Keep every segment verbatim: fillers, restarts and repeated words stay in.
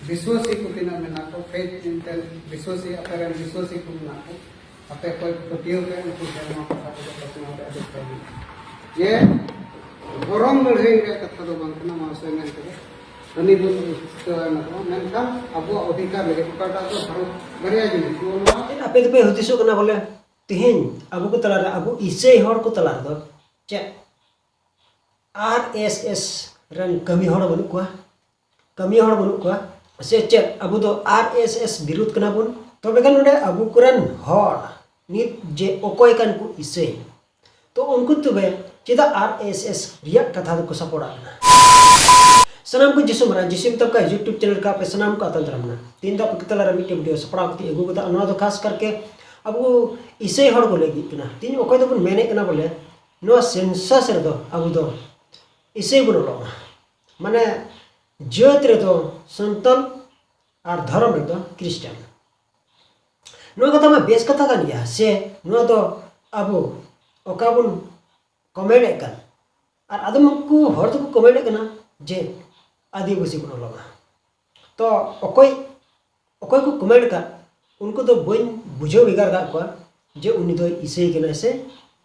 ᱵᱤᱥᱣᱟᱹᱥᱤ ᱠᱚ ᱛᱤᱱᱟᱹᱜ ᱢᱮᱱᱟᱜ ᱠᱚ, ᱯᱷᱮᱛᱷ ᱮᱱᱛᱮ ᱵᱤᱥᱣᱟᱹᱥᱤ, ᱟᱯᱮ ᱨᱮᱱ ᱵᱤᱥᱣᱟᱹᱥᱤ ᱠᱚ ᱢᱮᱱᱟᱜ ᱠᱚ, ᱟᱯᱮ ᱚᱠᱚᱭ ᱠᱚ ᱯᱟᱹᱛᱭᱟᱹᱣ ᱯᱮ, ᱩᱱᱠᱩ ᱴᱷᱮᱱ ᱱᱚᱣᱟ ᱠᱟᱛᱷᱟ ᱠᱚᱫᱚ ᱯᱟᱥᱱᱟᱣ ᱨᱮ ᱟᱹᱰᱤ ᱠᱟᱹᱢᱤ᱾ ᱡᱮ ᱫᱷᱚᱨᱚᱢ ᱞᱟᱹᱲᱦᱟᱹᱭ ᱨᱮᱭᱟᱜ ᱠᱟᱛᱷᱟ ᱫᱚ ᱵᱟᱝ ᱠᱟᱱᱟ, ᱢᱟᱥᱮ ᱢᱮᱱ ᱠᱮᱫᱟ᱾ ᱦᱟᱹᱱᱤ ᱵᱚᱱ ᱪᱤᱠᱟᱹᱣᱟᱭ ᱢᱟ ᱛᱟᱵᱚᱱ, ᱢᱮᱱᱠᱷᱟᱱ ᱟᱵᱚᱣᱟᱜ ᱚᱫᱷᱤᱠᱟᱨ ᱞᱟᱹᱜᱤᱫ ᱚᱠᱟᱴᱟᱜ ᱫᱚ ᱵᱷᱟᱨᱚᱛ ᱵᱟᱨᱭᱟ ᱡᱤᱱᱤᱥ, ᱱᱚᱣᱟ ᱟᱯᱮ ᱫᱚᱯᱮ ᱦᱩᱫᱤᱥᱚᱜ ᱠᱟᱱᱟ ᱵᱚᱞᱮ ᱛᱮᱦᱮᱧ ᱟᱵᱚ ᱠᱚ ᱛᱟᱞᱟᱨᱮ, ᱟᱵᱚ ᱤᱥᱟᱹᱭ ᱦᱚᱲ ᱠᱚ ᱛᱟᱞᱟ ᱨᱮᱫᱚ ᱪᱮᱫ ᱟᱨ ᱮᱥ ᱮᱥ ᱨᱮᱱ ᱠᱟᱹᱢᱤ ᱦᱚᱲ ᱵᱟᱹᱱᱩᱜ ᱠᱚᱣᱟ? ᱠᱟᱹᱢᱤ ᱦᱚᱲ ᱵᱟᱹᱱᱩᱜ ᱠᱚᱣᱟ ᱥᱮ ᱪᱮᱫ? ᱟᱵᱚ ᱫᱚ ᱟᱨ ᱮᱥ ᱮᱥ ᱵᱤᱨᱩᱫᱷ ᱠᱟᱱᱟ ᱵᱚᱱ᱾ ᱛᱚᱵᱮ ᱠᱷᱟᱱ ᱱᱚᱰᱮ ᱟᱵᱚ ᱠᱚᱨᱮᱱ ᱦᱚᱲ ᱱᱤᱛ ᱡᱮ ᱚᱠᱚᱭ ᱠᱟᱱ ᱠᱚ ᱤᱥᱟᱹᱭ, ᱛᱚ ᱩᱱᱠᱩ ᱛᱚᱵᱮ ᱪᱮᱫᱟᱜ ᱟᱨ ᱮᱥ ᱮᱥ ᱨᱮᱭᱟᱜ ᱠᱟᱛᱷᱟ ᱫᱚᱠᱚ ᱥᱟᱯᱚᱲᱟᱜ ᱠᱟᱱᱟ? ᱥᱟᱱᱟᱢ ᱠᱚ ᱡᱤᱥᱩ ᱢᱟᱨᱟᱝ ᱡᱤᱥᱩ ᱢᱮᱛᱟᱢ ᱠᱟᱱ YouTube ᱪᱮᱱᱮᱞ ᱠᱟ ᱟᱯᱮ ᱥᱟᱱᱟᱢ ᱠᱚ ᱟᱛᱟᱝ ᱫᱟᱨᱟᱢ ᱠᱟᱱᱟ᱾ ᱛᱮᱦᱮᱧ ᱫᱚ ᱟᱯᱮ ᱠᱚ ᱛᱟᱞᱟᱨᱮ ᱢᱤᱫᱴᱮᱱ ᱵᱷᱤᱰᱤᱭᱳ ᱥᱟᱯᱲᱟᱣ ᱠᱟᱛᱮ ᱟᱹᱜᱩ ᱠᱟᱫᱟ᱾ ᱱᱚᱣᱟ ᱫᱚ ᱠᱷᱟᱥ ᱠᱟᱨᱠᱮ ᱟᱵᱚ ᱤᱥᱟᱹᱭ ᱦᱚᱲ ᱠᱚ ᱞᱟᱹᱜᱤᱫ ᱠᱟᱱᱟ᱾ ᱛᱮᱦᱮᱧ ᱚᱠᱚᱭ ᱫᱚᱵᱚᱱ ᱢᱮᱱᱮᱫ ᱠᱟᱱᱟ ᱵᱚᱞᱮ ᱱᱚᱣᱟ ᱥᱮᱱᱥᱟᱥ ᱨᱮᱫᱚ ᱟᱵᱚ ᱫᱚ ᱤᱥᱟᱹᱭ ᱵᱚᱱ ᱚᱞᱚᱜ ᱢᱟ, ᱢᱟᱱᱮ ᱡᱟᱹᱛ ᱨᱮᱫᱚ ᱥᱟᱱᱛᱟᱞ ᱟᱨ ᱫᱷᱚᱨᱚᱢ ᱨᱮᱫᱚ ᱠᱷᱨᱤᱥᱴᱟᱱ᱾ ᱱᱚᱣᱟ ᱠᱟᱛᱷᱟ ᱢᱟ ᱵᱮᱥ ᱠᱟᱛᱷᱟ ᱠᱟᱱ ᱜᱮᱭᱟ ᱥᱮ? ᱱᱚᱣᱟ ᱫᱚ ᱟᱵᱚ ᱚᱠᱟ ᱵᱚᱱ ᱠᱚᱢᱮᱱᱴ ᱮᱫ ᱠᱟᱱ, ᱟᱨ ᱟᱫᱚᱢ ᱠᱚ ᱦᱚᱲ ᱫᱚᱠᱚ ᱠᱚᱢᱮᱱᱴ ᱮᱫ ᱠᱟᱱᱟ ᱡᱮ ᱟᱹᱫᱤᱵᱟᱹᱥᱤ ᱵᱚᱱ ᱚᱞᱚᱜᱟ᱾ ᱛᱚ ᱚᱠᱚᱭ ᱚᱠᱚᱭ ᱠᱚ ᱠᱚᱢᱮᱱᱴ ᱟᱠᱟᱫ, ᱩᱱᱠᱩ ᱫᱚ ᱵᱟᱹᱧ ᱵᱩᱡᱷᱟᱹᱣ ᱵᱷᱮᱜᱟᱨ ᱟᱠᱟᱫ ᱠᱚᱣᱟ ᱡᱮ ᱩᱱᱤ ᱫᱚ ᱤᱥᱟᱹᱭ ᱠᱟᱱᱟᱭ ᱥᱮ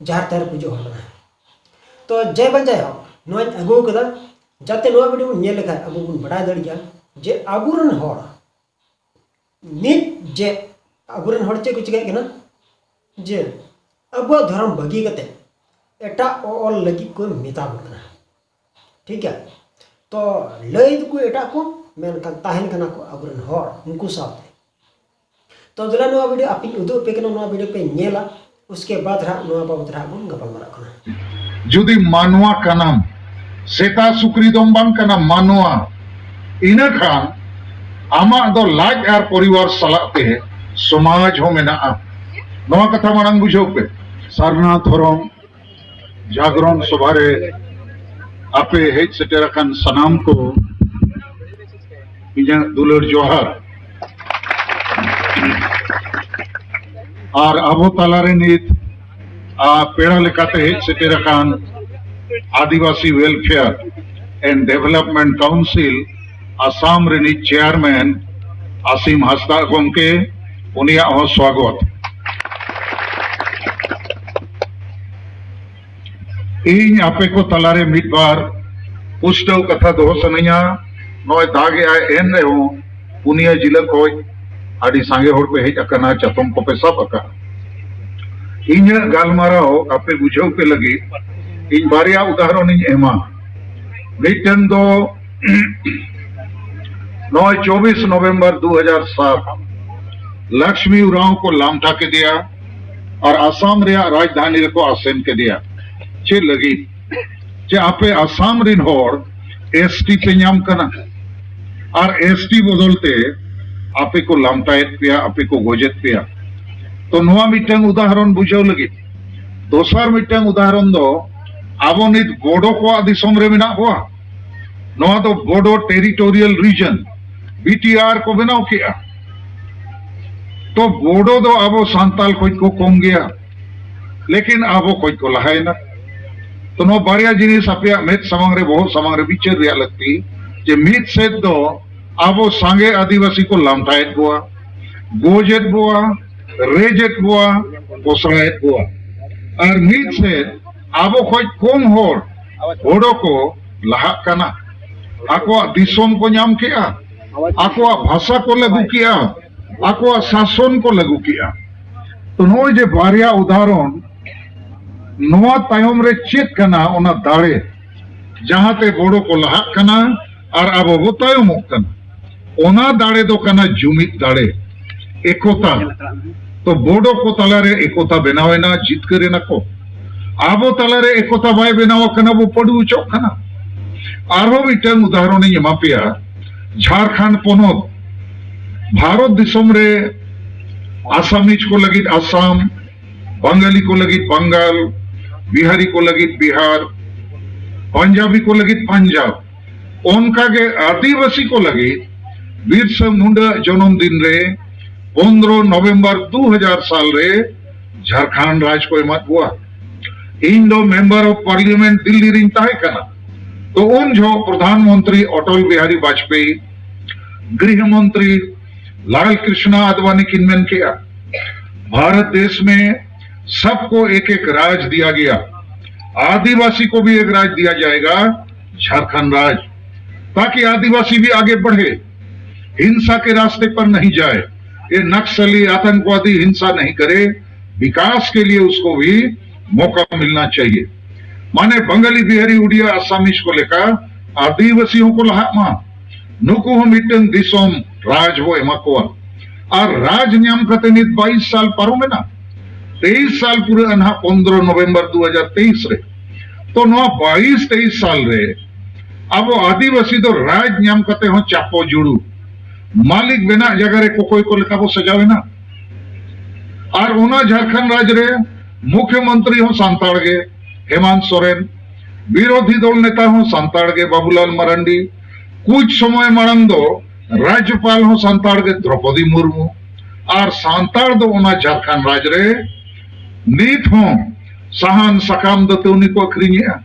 ᱡᱟᱦᱮᱨ ᱛᱷᱟᱱ ᱨᱮ ᱯᱩᱡᱟᱹ ᱦᱚᱲ ᱠᱟᱱᱟᱭ᱾ ᱛᱚ ᱡᱟᱭ ᱵᱟ ᱡᱟᱭ ᱦᱳᱠ, ᱱᱚᱣᱟᱧ ᱟᱹᱜᱩ ᱟᱠᱟᱫᱟ ᱡᱟᱛᱮ ᱱᱚᱣᱟ ᱵᱷᱤᱰᱤᱭᱳ ᱵᱚᱱ ᱧᱮᱞ ᱞᱮᱠᱷᱟᱱ ᱟᱵᱚ ᱵᱚᱱ ᱵᱟᱰᱟᱭ ᱫᱟᱲᱮᱭᱟᱜᱼᱟ ᱡᱮ ᱟᱵᱚᱨᱮᱱ ᱦᱚᱲ ᱱᱤᱛ ᱡᱮ ᱟᱵᱚᱨᱮᱱ ᱦᱚᱲ ᱪᱮᱫ ᱠᱚ ᱪᱤᱠᱟᱹᱭᱮᱫ ᱠᱟᱱᱟ, ᱡᱮ ᱟᱵᱚᱣᱟᱜ ᱫᱷᱚᱨᱚᱢ ᱵᱟᱹᱜᱤ ᱠᱟᱛᱮ ᱮᱴᱟᱜ ᱚᱞ ᱞᱟᱹᱜᱤᱫ ᱠᱚ ᱢᱮᱛᱟ ᱵᱚᱱ ᱠᱟᱱᱟ᱾ ᱴᱷᱤᱠ ᱜᱮᱭᱟ, ᱛᱚ ᱞᱟᱹᱭ ᱫᱚᱠᱚ ᱮᱴᱟᱜ ᱠᱚ, ᱢᱮᱱᱠᱷᱟᱱ ᱛᱟᱦᱮᱱ ᱠᱟᱱᱟ ᱠᱚ ᱟᱵᱚᱨᱮᱱ ᱦᱚᱲ ᱩᱱᱠᱩ ᱥᱟᱶᱛᱮ᱾ ᱛᱚ ᱫᱮᱞᱟ ᱱᱚᱣᱟ ᱵᱷᱤᱰᱤᱭᱳ ᱟᱯᱮᱧ ᱩᱫᱩᱜ ᱟᱯᱮ ᱠᱟᱱᱟ, ᱱᱚᱣᱟ ᱵᱷᱤᱰᱤᱭᱳ ᱯᱮ ᱧᱮᱞᱟ, ᱩᱥᱠᱮ ᱵᱟᱫ ᱦᱟᱸᱜ ᱱᱚᱣᱟ ᱵᱟᱵᱚᱫ ᱨᱮ ᱦᱟᱸᱜ ᱵᱚᱱ ᱜᱟᱯᱟᱞ ᱢᱟᱨᱟᱜ ᱠᱟᱱᱟ᱾ ᱡᱩᱫᱤ ᱢᱟᱱᱣᱟ ᱠᱟᱱᱟᱢ, ᱥᱮᱛᱟ ᱥᱩᱠᱨᱤ ᱫᱚᱢ ᱵᱟᱝ ᱠᱟᱱᱟ, ᱢᱟᱱᱣᱟ, ᱤᱱᱟᱹ ᱠᱷᱟᱱ ᱟᱢᱟᱜ ᱫᱚ ᱞᱟᱡ ᱟᱨ ᱯᱚᱨᱤᱵᱟᱨ ᱥᱟᱞᱟᱜ ᱛᱮ ᱥᱚᱢᱟᱡᱽ ᱦᱚᱸ ᱢᱮᱱᱟᱜᱼᱟ᱾ ᱱᱚᱣᱟ ᱠᱟᱛᱷᱟ ᱢᱟᱲᱟᱝ ᱵᱩᱡᱷᱟᱹᱣ ᱯᱮ᱾ ᱥᱟᱨᱱᱟ ᱫᱷᱚᱨᱚᱢ ᱡᱟᱜᱽᱨᱚᱱ ᱥᱚᱵᱷᱟ ᱨᱮ ᱟᱯᱮ ᱦᱮᱡ ᱥᱮᱴᱮᱨ ᱟᱠᱟᱱ ᱥᱟᱱᱟᱢ ᱠᱚ ᱤᱧᱟᱹᱜ ᱫᱩᱞᱟᱹᱲ ᱡᱚᱦᱟᱨ᱾ ᱟᱨ ᱟᱵᱚ ᱛᱟᱞᱟᱨᱮ ᱱᱤᱛ, ᱟ, ᱯᱮᱲᱟ ᱞᱮᱠᱟᱛᱮ ᱦᱮᱡ ᱥᱮᱴᱮᱨ ᱟᱠᱟᱱ ᱟᱹᱫᱤᱵᱟᱹᱥᱤ Welfare and Development Council Assam ᱨᱤᱱᱤᱡ ᱪᱮᱭᱟᱨᱢᱮᱱ ᱟᱥᱤᱢ ᱦᱟᱸᱥᱫᱟ ᱜᱚᱢᱠᱮ, ᱩᱱᱤᱭᱟᱜ ᱦᱚᱸ ᱥᱣᱟᱜᱚᱛ᱾ ᱤᱧ ᱟᱯᱮ ᱠᱚ ᱛᱟᱞᱟᱨᱮ ᱢᱤᱫ ᱵᱟᱨ ᱯᱩᱥᱴᱟᱹᱣ ᱠᱟᱛᱷᱟ ᱫᱚᱦᱚ ᱥᱟᱱᱟᱧᱟ᱾ ᱱᱚᱜᱼᱚᱭ ᱫᱟᱜ ᱮᱜᱼᱟᱭ, ᱮᱱ ᱨᱮᱦᱚᱸ ᱯᱩᱱᱭᱟᱹ ᱡᱤᱞᱟᱹ ᱠᱷᱚᱡ ᱟᱹᱰᱤ ᱥᱟᱸᱜᱮ ᱦᱚᱲ ᱯᱮ ᱦᱮᱡ ᱟᱠᱟᱱᱟ, ᱪᱟᱛᱚᱢ ᱠᱚᱯᱮ ᱥᱟᱵ ᱟᱠᱟᱫᱼᱟ᱾ ᱤᱧᱟᱹᱜ ᱜᱟᱞᱢᱟᱨᱟᱣ ᱟᱯᱮ ᱵᱩᱡᱷᱟᱹᱣ ᱯᱮ ᱞᱟᱹᱜᱤᱫ ᱤᱧ ᱵᱟᱨᱭᱟ ᱩᱫᱟᱦᱚᱨᱚᱱ ᱤᱧ ᱮᱢᱟ᱾ ᱢᱤᱫᱴᱟᱝ ᱫᱚ ᱱᱚᱜᱼᱚᱭ ᱪᱚᱵᱵᱤᱥ ᱱᱚᱵᱷᱮᱢᱵᱚᱨ ᱫᱩ ᱦᱟᱡᱟᱨ ᱥᱟᱛ ᱞᱚᱠᱥᱢᱤ ᱩᱨᱟᱸᱣ ᱠᱚ ᱞᱟᱢᱴᱟ ᱠᱮᱫᱮᱭᱟ ᱟᱨ ᱟᱥᱟᱢ ᱨᱮᱭᱟᱜ ᱨᱟᱡᱽᱫᱷᱟᱱᱤ ᱨᱮᱠᱚ ᱟᱥᱮᱱ ᱠᱮᱫᱮᱭᱟ᱾ ᱪᱮᱫ ᱞᱟᱹᱜᱤᱫ? ᱡᱮ ᱟᱯᱮ ᱟᱥᱟᱢ ᱨᱤᱱ ᱦᱚᱲ ᱮᱥ ᱴᱤ ᱯᱮ ᱧᱟᱢ ᱠᱟᱱᱟ ᱟᱨ ᱮᱥ ᱴᱤ ᱵᱚᱫᱚᱞ ᱛᱮ ᱟᱯᱮ ᱠᱚ ᱞᱟᱢᱴᱟᱭᱮᱫ ᱯᱮᱭᱟ, ᱟᱯᱮ ᱠᱚ ᱜᱚᱡᱮᱫ ᱯᱮᱭᱟ᱾ ᱛᱚ ᱱᱚᱣᱟ ᱢᱤᱫᱴᱟᱝ ᱩᱫᱟᱦᱚᱨᱚᱱ ᱵᱩᱡᱷᱟᱹᱣ ᱞᱟᱹᱜᱤᱫ᱾ ᱫᱚᱥᱟᱨ ᱢᱤᱫᱴᱟᱝ ᱩᱫᱟᱦᱚᱨᱚᱱ ᱫᱚ ᱟᱵᱚ ᱱᱤᱛ ᱵᱳᱰᱳ ᱠᱚᱣᱟᱜ ᱫᱤᱥᱚᱢ ᱨᱮ ᱢᱮᱱᱟᱜ ᱵᱚᱣᱟ᱾ ᱱᱚᱣᱟ ᱫᱚ ᱵᱳᱰᱳ ᱴᱮᱨᱤᱴᱳᱨᱤᱭᱟᱞ ᱨᱤᱡᱚᱱ, ᱵᱤ ᱴᱤ ᱟᱨ ᱠᱚ ᱵᱮᱱᱟᱣ ᱠᱮᱜᱼᱟ᱾ ᱛᱚ ᱵᱳᱰᱳ ᱫᱚ ᱟᱵᱚ ᱥᱟᱱᱛᱟᱞ ᱠᱷᱚᱡ ᱠᱚ ᱠᱚᱢ ᱜᱮᱭᱟ, ᱞᱮᱠᱤᱱ ᱟᱵᱚ ᱠᱷᱚᱡ ᱠᱚ ᱞᱟᱦᱟᱭᱮᱱᱟ᱾ ᱛᱚ ᱱᱚᱣᱟ ᱵᱟᱨᱭᱟ ᱡᱤᱱᱤᱥ ᱟᱯᱮᱭᱟᱜ ᱢᱮᱫ ᱥᱟᱢᱟᱝ ᱨᱮ, ᱵᱚᱦᱚᱜ ᱥᱟᱢᱟᱝ ᱨᱮ ᱵᱤᱪᱟᱹᱨ ᱨᱮᱭᱟᱜ ᱞᱟᱹᱠᱛᱤ, ᱡᱮ ᱢᱤᱫ ᱥᱮᱫ ᱫᱚ ᱟᱵᱚ ᱥᱟᱸᱜᱮ ᱟᱹᱫᱤᱵᱟᱹᱥᱤ ᱠᱚ ᱞᱟᱢᱴᱟᱭᱮᱫ ᱵᱚᱣᱟ, ᱜᱚᱡᱮᱫ ᱵᱚᱣᱟ, ᱨᱮᱡᱮᱫ ᱵᱚᱣᱟ, ᱯᱚᱥᱲᱟᱭᱮᱫ ᱵᱚᱣᱟ, ᱟᱨ ᱢᱤᱫ ᱥᱮᱫ ᱟᱵᱚ ᱠᱷᱚᱡ ᱠᱚᱢ ᱦᱚᱲ ᱵᱳᱰᱳ ᱠᱚ ᱞᱟᱦᱟᱜ ᱠᱟᱱᱟ, ᱟᱠᱚᱣᱟᱜ ᱫᱤᱥᱚᱢ ᱠᱚ ᱧᱟᱢ ᱠᱮᱜᱼᱟ, ᱟᱠᱚᱣᱟᱜ ᱵᱷᱟᱥᱟ ᱠᱚ ᱞᱟᱹᱜᱩ ᱠᱮᱜᱼᱟ, ᱟᱠᱚᱣᱟᱜ ᱥᱟᱥᱚᱱ ᱠᱚ ᱞᱟᱹᱜᱩ ᱠᱮᱜᱼᱟ᱾ ᱛᱚ ᱱᱚᱜᱼᱚᱭ ᱡᱮ ᱵᱟᱨᱭᱟ ᱩᱫᱟᱦᱚᱨᱚᱱ, ᱱᱚᱣᱟ ᱛᱟᱭᱚᱢ ᱨᱮ ᱪᱮᱫ ᱠᱟᱱᱟ ᱚᱱᱟ ᱫᱟᱲᱮ, ᱡᱟᱦᱟᱸᱛᱮ ᱵᱳᱰᱳ ᱠᱚ ᱞᱟᱦᱟᱜ ᱠᱟᱱᱟ ᱟᱨ ᱟᱵᱚ ᱵᱚ ᱛᱟᱭᱚᱢᱚᱜ ᱠᱟᱱᱟ? ᱚᱱᱟ ᱫᱟᱲᱮ ᱫᱚ ᱠᱟᱱᱟ ᱡᱩᱢᱤᱫ ᱫᱟᱲᱮ, ᱮᱠᱚᱛᱟ᱾ ᱛᱚ ᱵᱳᱰᱳ ᱠᱚ ᱛᱟᱞᱟᱨᱮ ᱮᱠᱚᱛᱟ ᱵᱮᱱᱟᱣ ᱮᱱᱟ, ᱡᱤᱛᱠᱟᱹᱨ ᱮᱱᱟ ᱠᱚ᱾ ᱟᱵᱚ ᱛᱟᱞᱟᱨᱮ ᱮᱠᱚᱛᱟ ᱵᱟᱭ ᱵᱮᱱᱟᱣ ᱟᱠᱟᱱᱟ, ᱵᱚ ᱯᱟᱹᱰᱩ ᱚᱪᱚᱜ ᱠᱟᱱᱟ᱾ ᱟᱨᱦᱚᱸ ᱢᱤᱫᱴᱟᱝ ᱩᱫᱟᱦᱚᱨᱚᱱ ᱤᱧ ᱮᱢᱟ ᱯᱮᱭᱟ᱾ ᱡᱷᱟᱲᱠᱷᱚᱸᱰ ᱯᱚᱱᱚᱛ, ᱵᱷᱟᱨᱚᱛ ᱫᱤᱥᱚᱢ ᱨᱮ ᱟᱥᱟᱢᱤᱡ ᱠᱚ ᱞᱟᱹᱜᱤᱫ ᱟᱥᱟᱢ, ᱵᱟᱝᱜᱟᱞᱤ ᱠᱚ ᱞᱟᱹᱜᱤᱫ ᱵᱟᱝᱜᱟᱞ, ᱵᱤᱦᱟᱨᱤ ᱠᱚ ᱞᱟᱹᱜᱤᱫ ᱵᱤᱦᱟᱨ, ᱯᱟᱧᱡᱟᱵᱤ ᱠᱚ ᱞᱟᱹᱜᱤᱫ ᱯᱟᱧᱡᱟᱵ, ᱚᱱᱠᱟᱜᱮ ᱟᱹᱫᱤᱵᱟᱹᱥᱤ ᱠᱚ ᱞᱟᱹᱜᱤᱫ ᱵᱤᱨᱥᱟ ᱢᱩᱱᱰᱟ ᱡᱚᱱᱚᱢ ᱫᱤᱱ ᱨᱮ ᱯᱚᱱᱫᱽᱨᱚ ᱱᱚᱵᱷᱮᱢᱵᱚᱨ ᱫᱩ ᱦᱟᱡᱟᱨ ᱥᱟᱞ ᱨᱮ ᱡᱷᱟᱲᱠᱷᱚᱸᱰ ᱨᱟᱡᱽ ᱠᱚ ᱮᱢᱟᱫ ᱠᱚᱣᱟ᱾ ᱤᱧ ᱫᱚ ᱢᱮᱢᱵᱟᱨ ᱚᱯᱷ ᱯᱟᱨᱞᱤᱭᱟᱢᱮᱱᱴ ᱫᱤᱞᱞᱤ ᱨᱤᱧ ᱛᱟᱦᱮᱸ ᱠᱟᱱᱟ᱾ ᱛᱚ ᱩᱱ ᱡᱚᱦᱚᱜ ᱯᱨᱚᱫᱷᱟᱱ ᱢᱚᱱᱛᱨᱤ ᱚᱴᱚᱞ ᱵᱤᱦᱟᱨᱤ ᱵᱟᱡᱯᱮᱭᱤ, ᱜᱨᱤᱦ ᱢᱚᱱᱛᱨᱤ ᱞᱟᱞ ᱠᱨᱤᱥᱱᱟ ᱟᱫᱣᱟᱱᱤ ᱠᱤᱱ ᱢᱮᱱ ᱠᱮᱜᱼᱟ, ᱵᱷᱟᱨᱚᱛ ᱫᱮᱥ ᱢᱮ ᱥᱟᱵᱠᱳ ᱮᱠ ᱮᱠ ᱨᱟᱡᱽ ᱫᱤᱭᱟ ᱜᱮᱭᱟ, ᱟᱫᱤᱵᱟᱥᱤ ᱠᱳ ᱵᱷᱤ ᱮᱠ ᱨᱟᱡᱽ ᱫᱤᱭᱟ ᱡᱟᱭᱮᱜᱟ, ᱡᱷᱟᱨᱠᱷᱚᱸᱰ ᱨᱟᱡᱽ, ᱛᱟᱠᱤ ᱟᱫᱤᱵᱟᱥᱤ ᱵᱷᱤ ᱟᱜᱮ ᱵᱟᱲᱷᱮ, ᱦᱤᱝᱥᱟ ᱠᱮ ᱨᱟᱥᱛᱮ ᱯᱟᱨ ᱱᱟᱦᱤ ᱡᱟᱭᱮ, ᱮ ᱱᱟᱠᱥᱟᱞᱤ ᱟᱛᱚᱝᱠᱣᱟᱫᱤ ᱦᱤᱝᱥᱟ ᱱᱟᱦᱤ ᱠᱟᱨᱮ, ᱵᱤᱠᱟᱥ ᱠᱮ ᱞᱤᱭᱮ ᱩᱥᱠᱳ ᱵᱷᱤ ᱢᱚᱠᱟ ᱢᱤᱞᱱᱟ ᱪᱟᱦᱤᱭᱮ᱾ ᱢᱟᱱᱮ ᱵᱟᱝᱜᱟᱞᱤ, ᱵᱤᱦᱟᱨᱤ, ᱩᱰᱤᱭᱟ, ᱟᱥᱟᱢᱤᱡ ᱠᱚ ᱞᱮᱠᱟ ᱟᱹᱫᱤᱵᱟᱹᱥᱤ ᱦᱚᱸᱠᱚ ᱞᱟᱦᱟᱜ ᱢᱟ, ᱱᱩᱠᱩ ᱦᱚᱸ ᱢᱤᱫᱴᱟᱝ ᱫᱤᱥᱚᱢ ᱨᱟᱡᱽ ᱵᱚ ᱮᱢᱟ ᱠᱚᱣᱟ᱾ ᱟᱨ ᱨᱟᱡᱽ ᱧᱟᱢ ᱠᱟᱛᱮ ᱱᱤᱛ ᱵᱟᱭᱤᱥ ᱥᱟᱞ ᱯᱟᱨᱚᱢᱮᱱᱟ, ᱛᱮᱭᱤᱥ ᱥᱟᱞ ᱯᱩᱨᱟᱹᱜᱼᱟ ᱱᱟᱦᱟᱜ ᱯᱚᱱᱫᱽᱨᱚ ᱱᱚᱵᱷᱮᱢᱵᱚᱨ ᱫᱩ ᱦᱟᱡᱟᱨ ᱛᱮᱭᱤᱥ ᱨᱮ᱾ ᱛᱚ ᱱᱚᱣᱟ ᱵᱟᱭᱤᱥ ᱛᱮᱭᱤᱥ ᱥᱟᱞ ᱨᱮ ᱟᱵᱚ ᱟᱹᱫᱤᱵᱟᱹᱥᱤ ᱫᱚ ᱨᱟᱡᱽ ᱧᱟᱢ ᱠᱟᱛᱮ ᱦᱚᱸ ᱪᱟᱯᱚ ᱡᱩᱲᱩ, ᱢᱟᱹᱞᱤᱠ ᱵᱮᱱᱟᱜ ᱡᱟᱭᱜᱟ ᱨᱮ ᱠᱚᱠᱚᱭ ᱠᱚ ᱞᱮᱠᱟ ᱵᱚ ᱥᱟᱡᱟᱣ ᱮᱱᱟ᱾ ᱟᱨ ᱚᱱᱟ ᱡᱷᱟᱲᱠᱷᱚᱸᱰ ᱨᱟᱡᱽ ᱨᱮ ᱢᱩᱠᱷᱭᱚᱢᱚᱱᱛᱨᱤ ᱦᱚᱸ ᱥᱟᱱᱛᱟᱲ ᱜᱮ, ᱦᱮᱢᱟᱱᱛ ᱥᱚᱨᱮᱱ, ᱵᱤᱨᱳᱫᱷᱤ ᱫᱚᱞ ᱱᱮᱛᱟ ᱦᱚᱸ ᱥᱟᱱᱛᱟᱲ ᱜᱮ, ᱵᱟᱵᱩᱞᱟᱞ ᱢᱟᱨᱟᱱᱰᱤ, ᱠᱩᱪ ᱥᱚᱢᱚᱭ ᱢᱟᱲᱟᱝ ᱫᱚ ᱨᱟᱡᱽᱡᱚᱯᱟᱞ ᱦᱚᱸ ᱥᱟᱱᱛᱟᱲ ᱜᱮ, ᱫᱨᱚᱯᱚᱫᱤ ᱢᱩᱨᱢᱩ᱾ ᱟᱨ ᱥᱟᱱᱛᱟᱲ ᱫᱚ ᱚᱱᱟ ᱡᱷᱟᱲᱠᱷᱚᱸᱰ ᱨᱟᱡᱽ ᱨᱮ ᱱᱤᱛ ᱦᱚᱸ ᱥᱟᱦᱟᱱ ᱥᱟᱠᱟᱢ ᱫᱟᱹᱛᱟᱹᱣᱱᱤ ᱠᱚ ᱟᱹᱠᱷᱨᱤᱧᱮᱜᱼᱟ,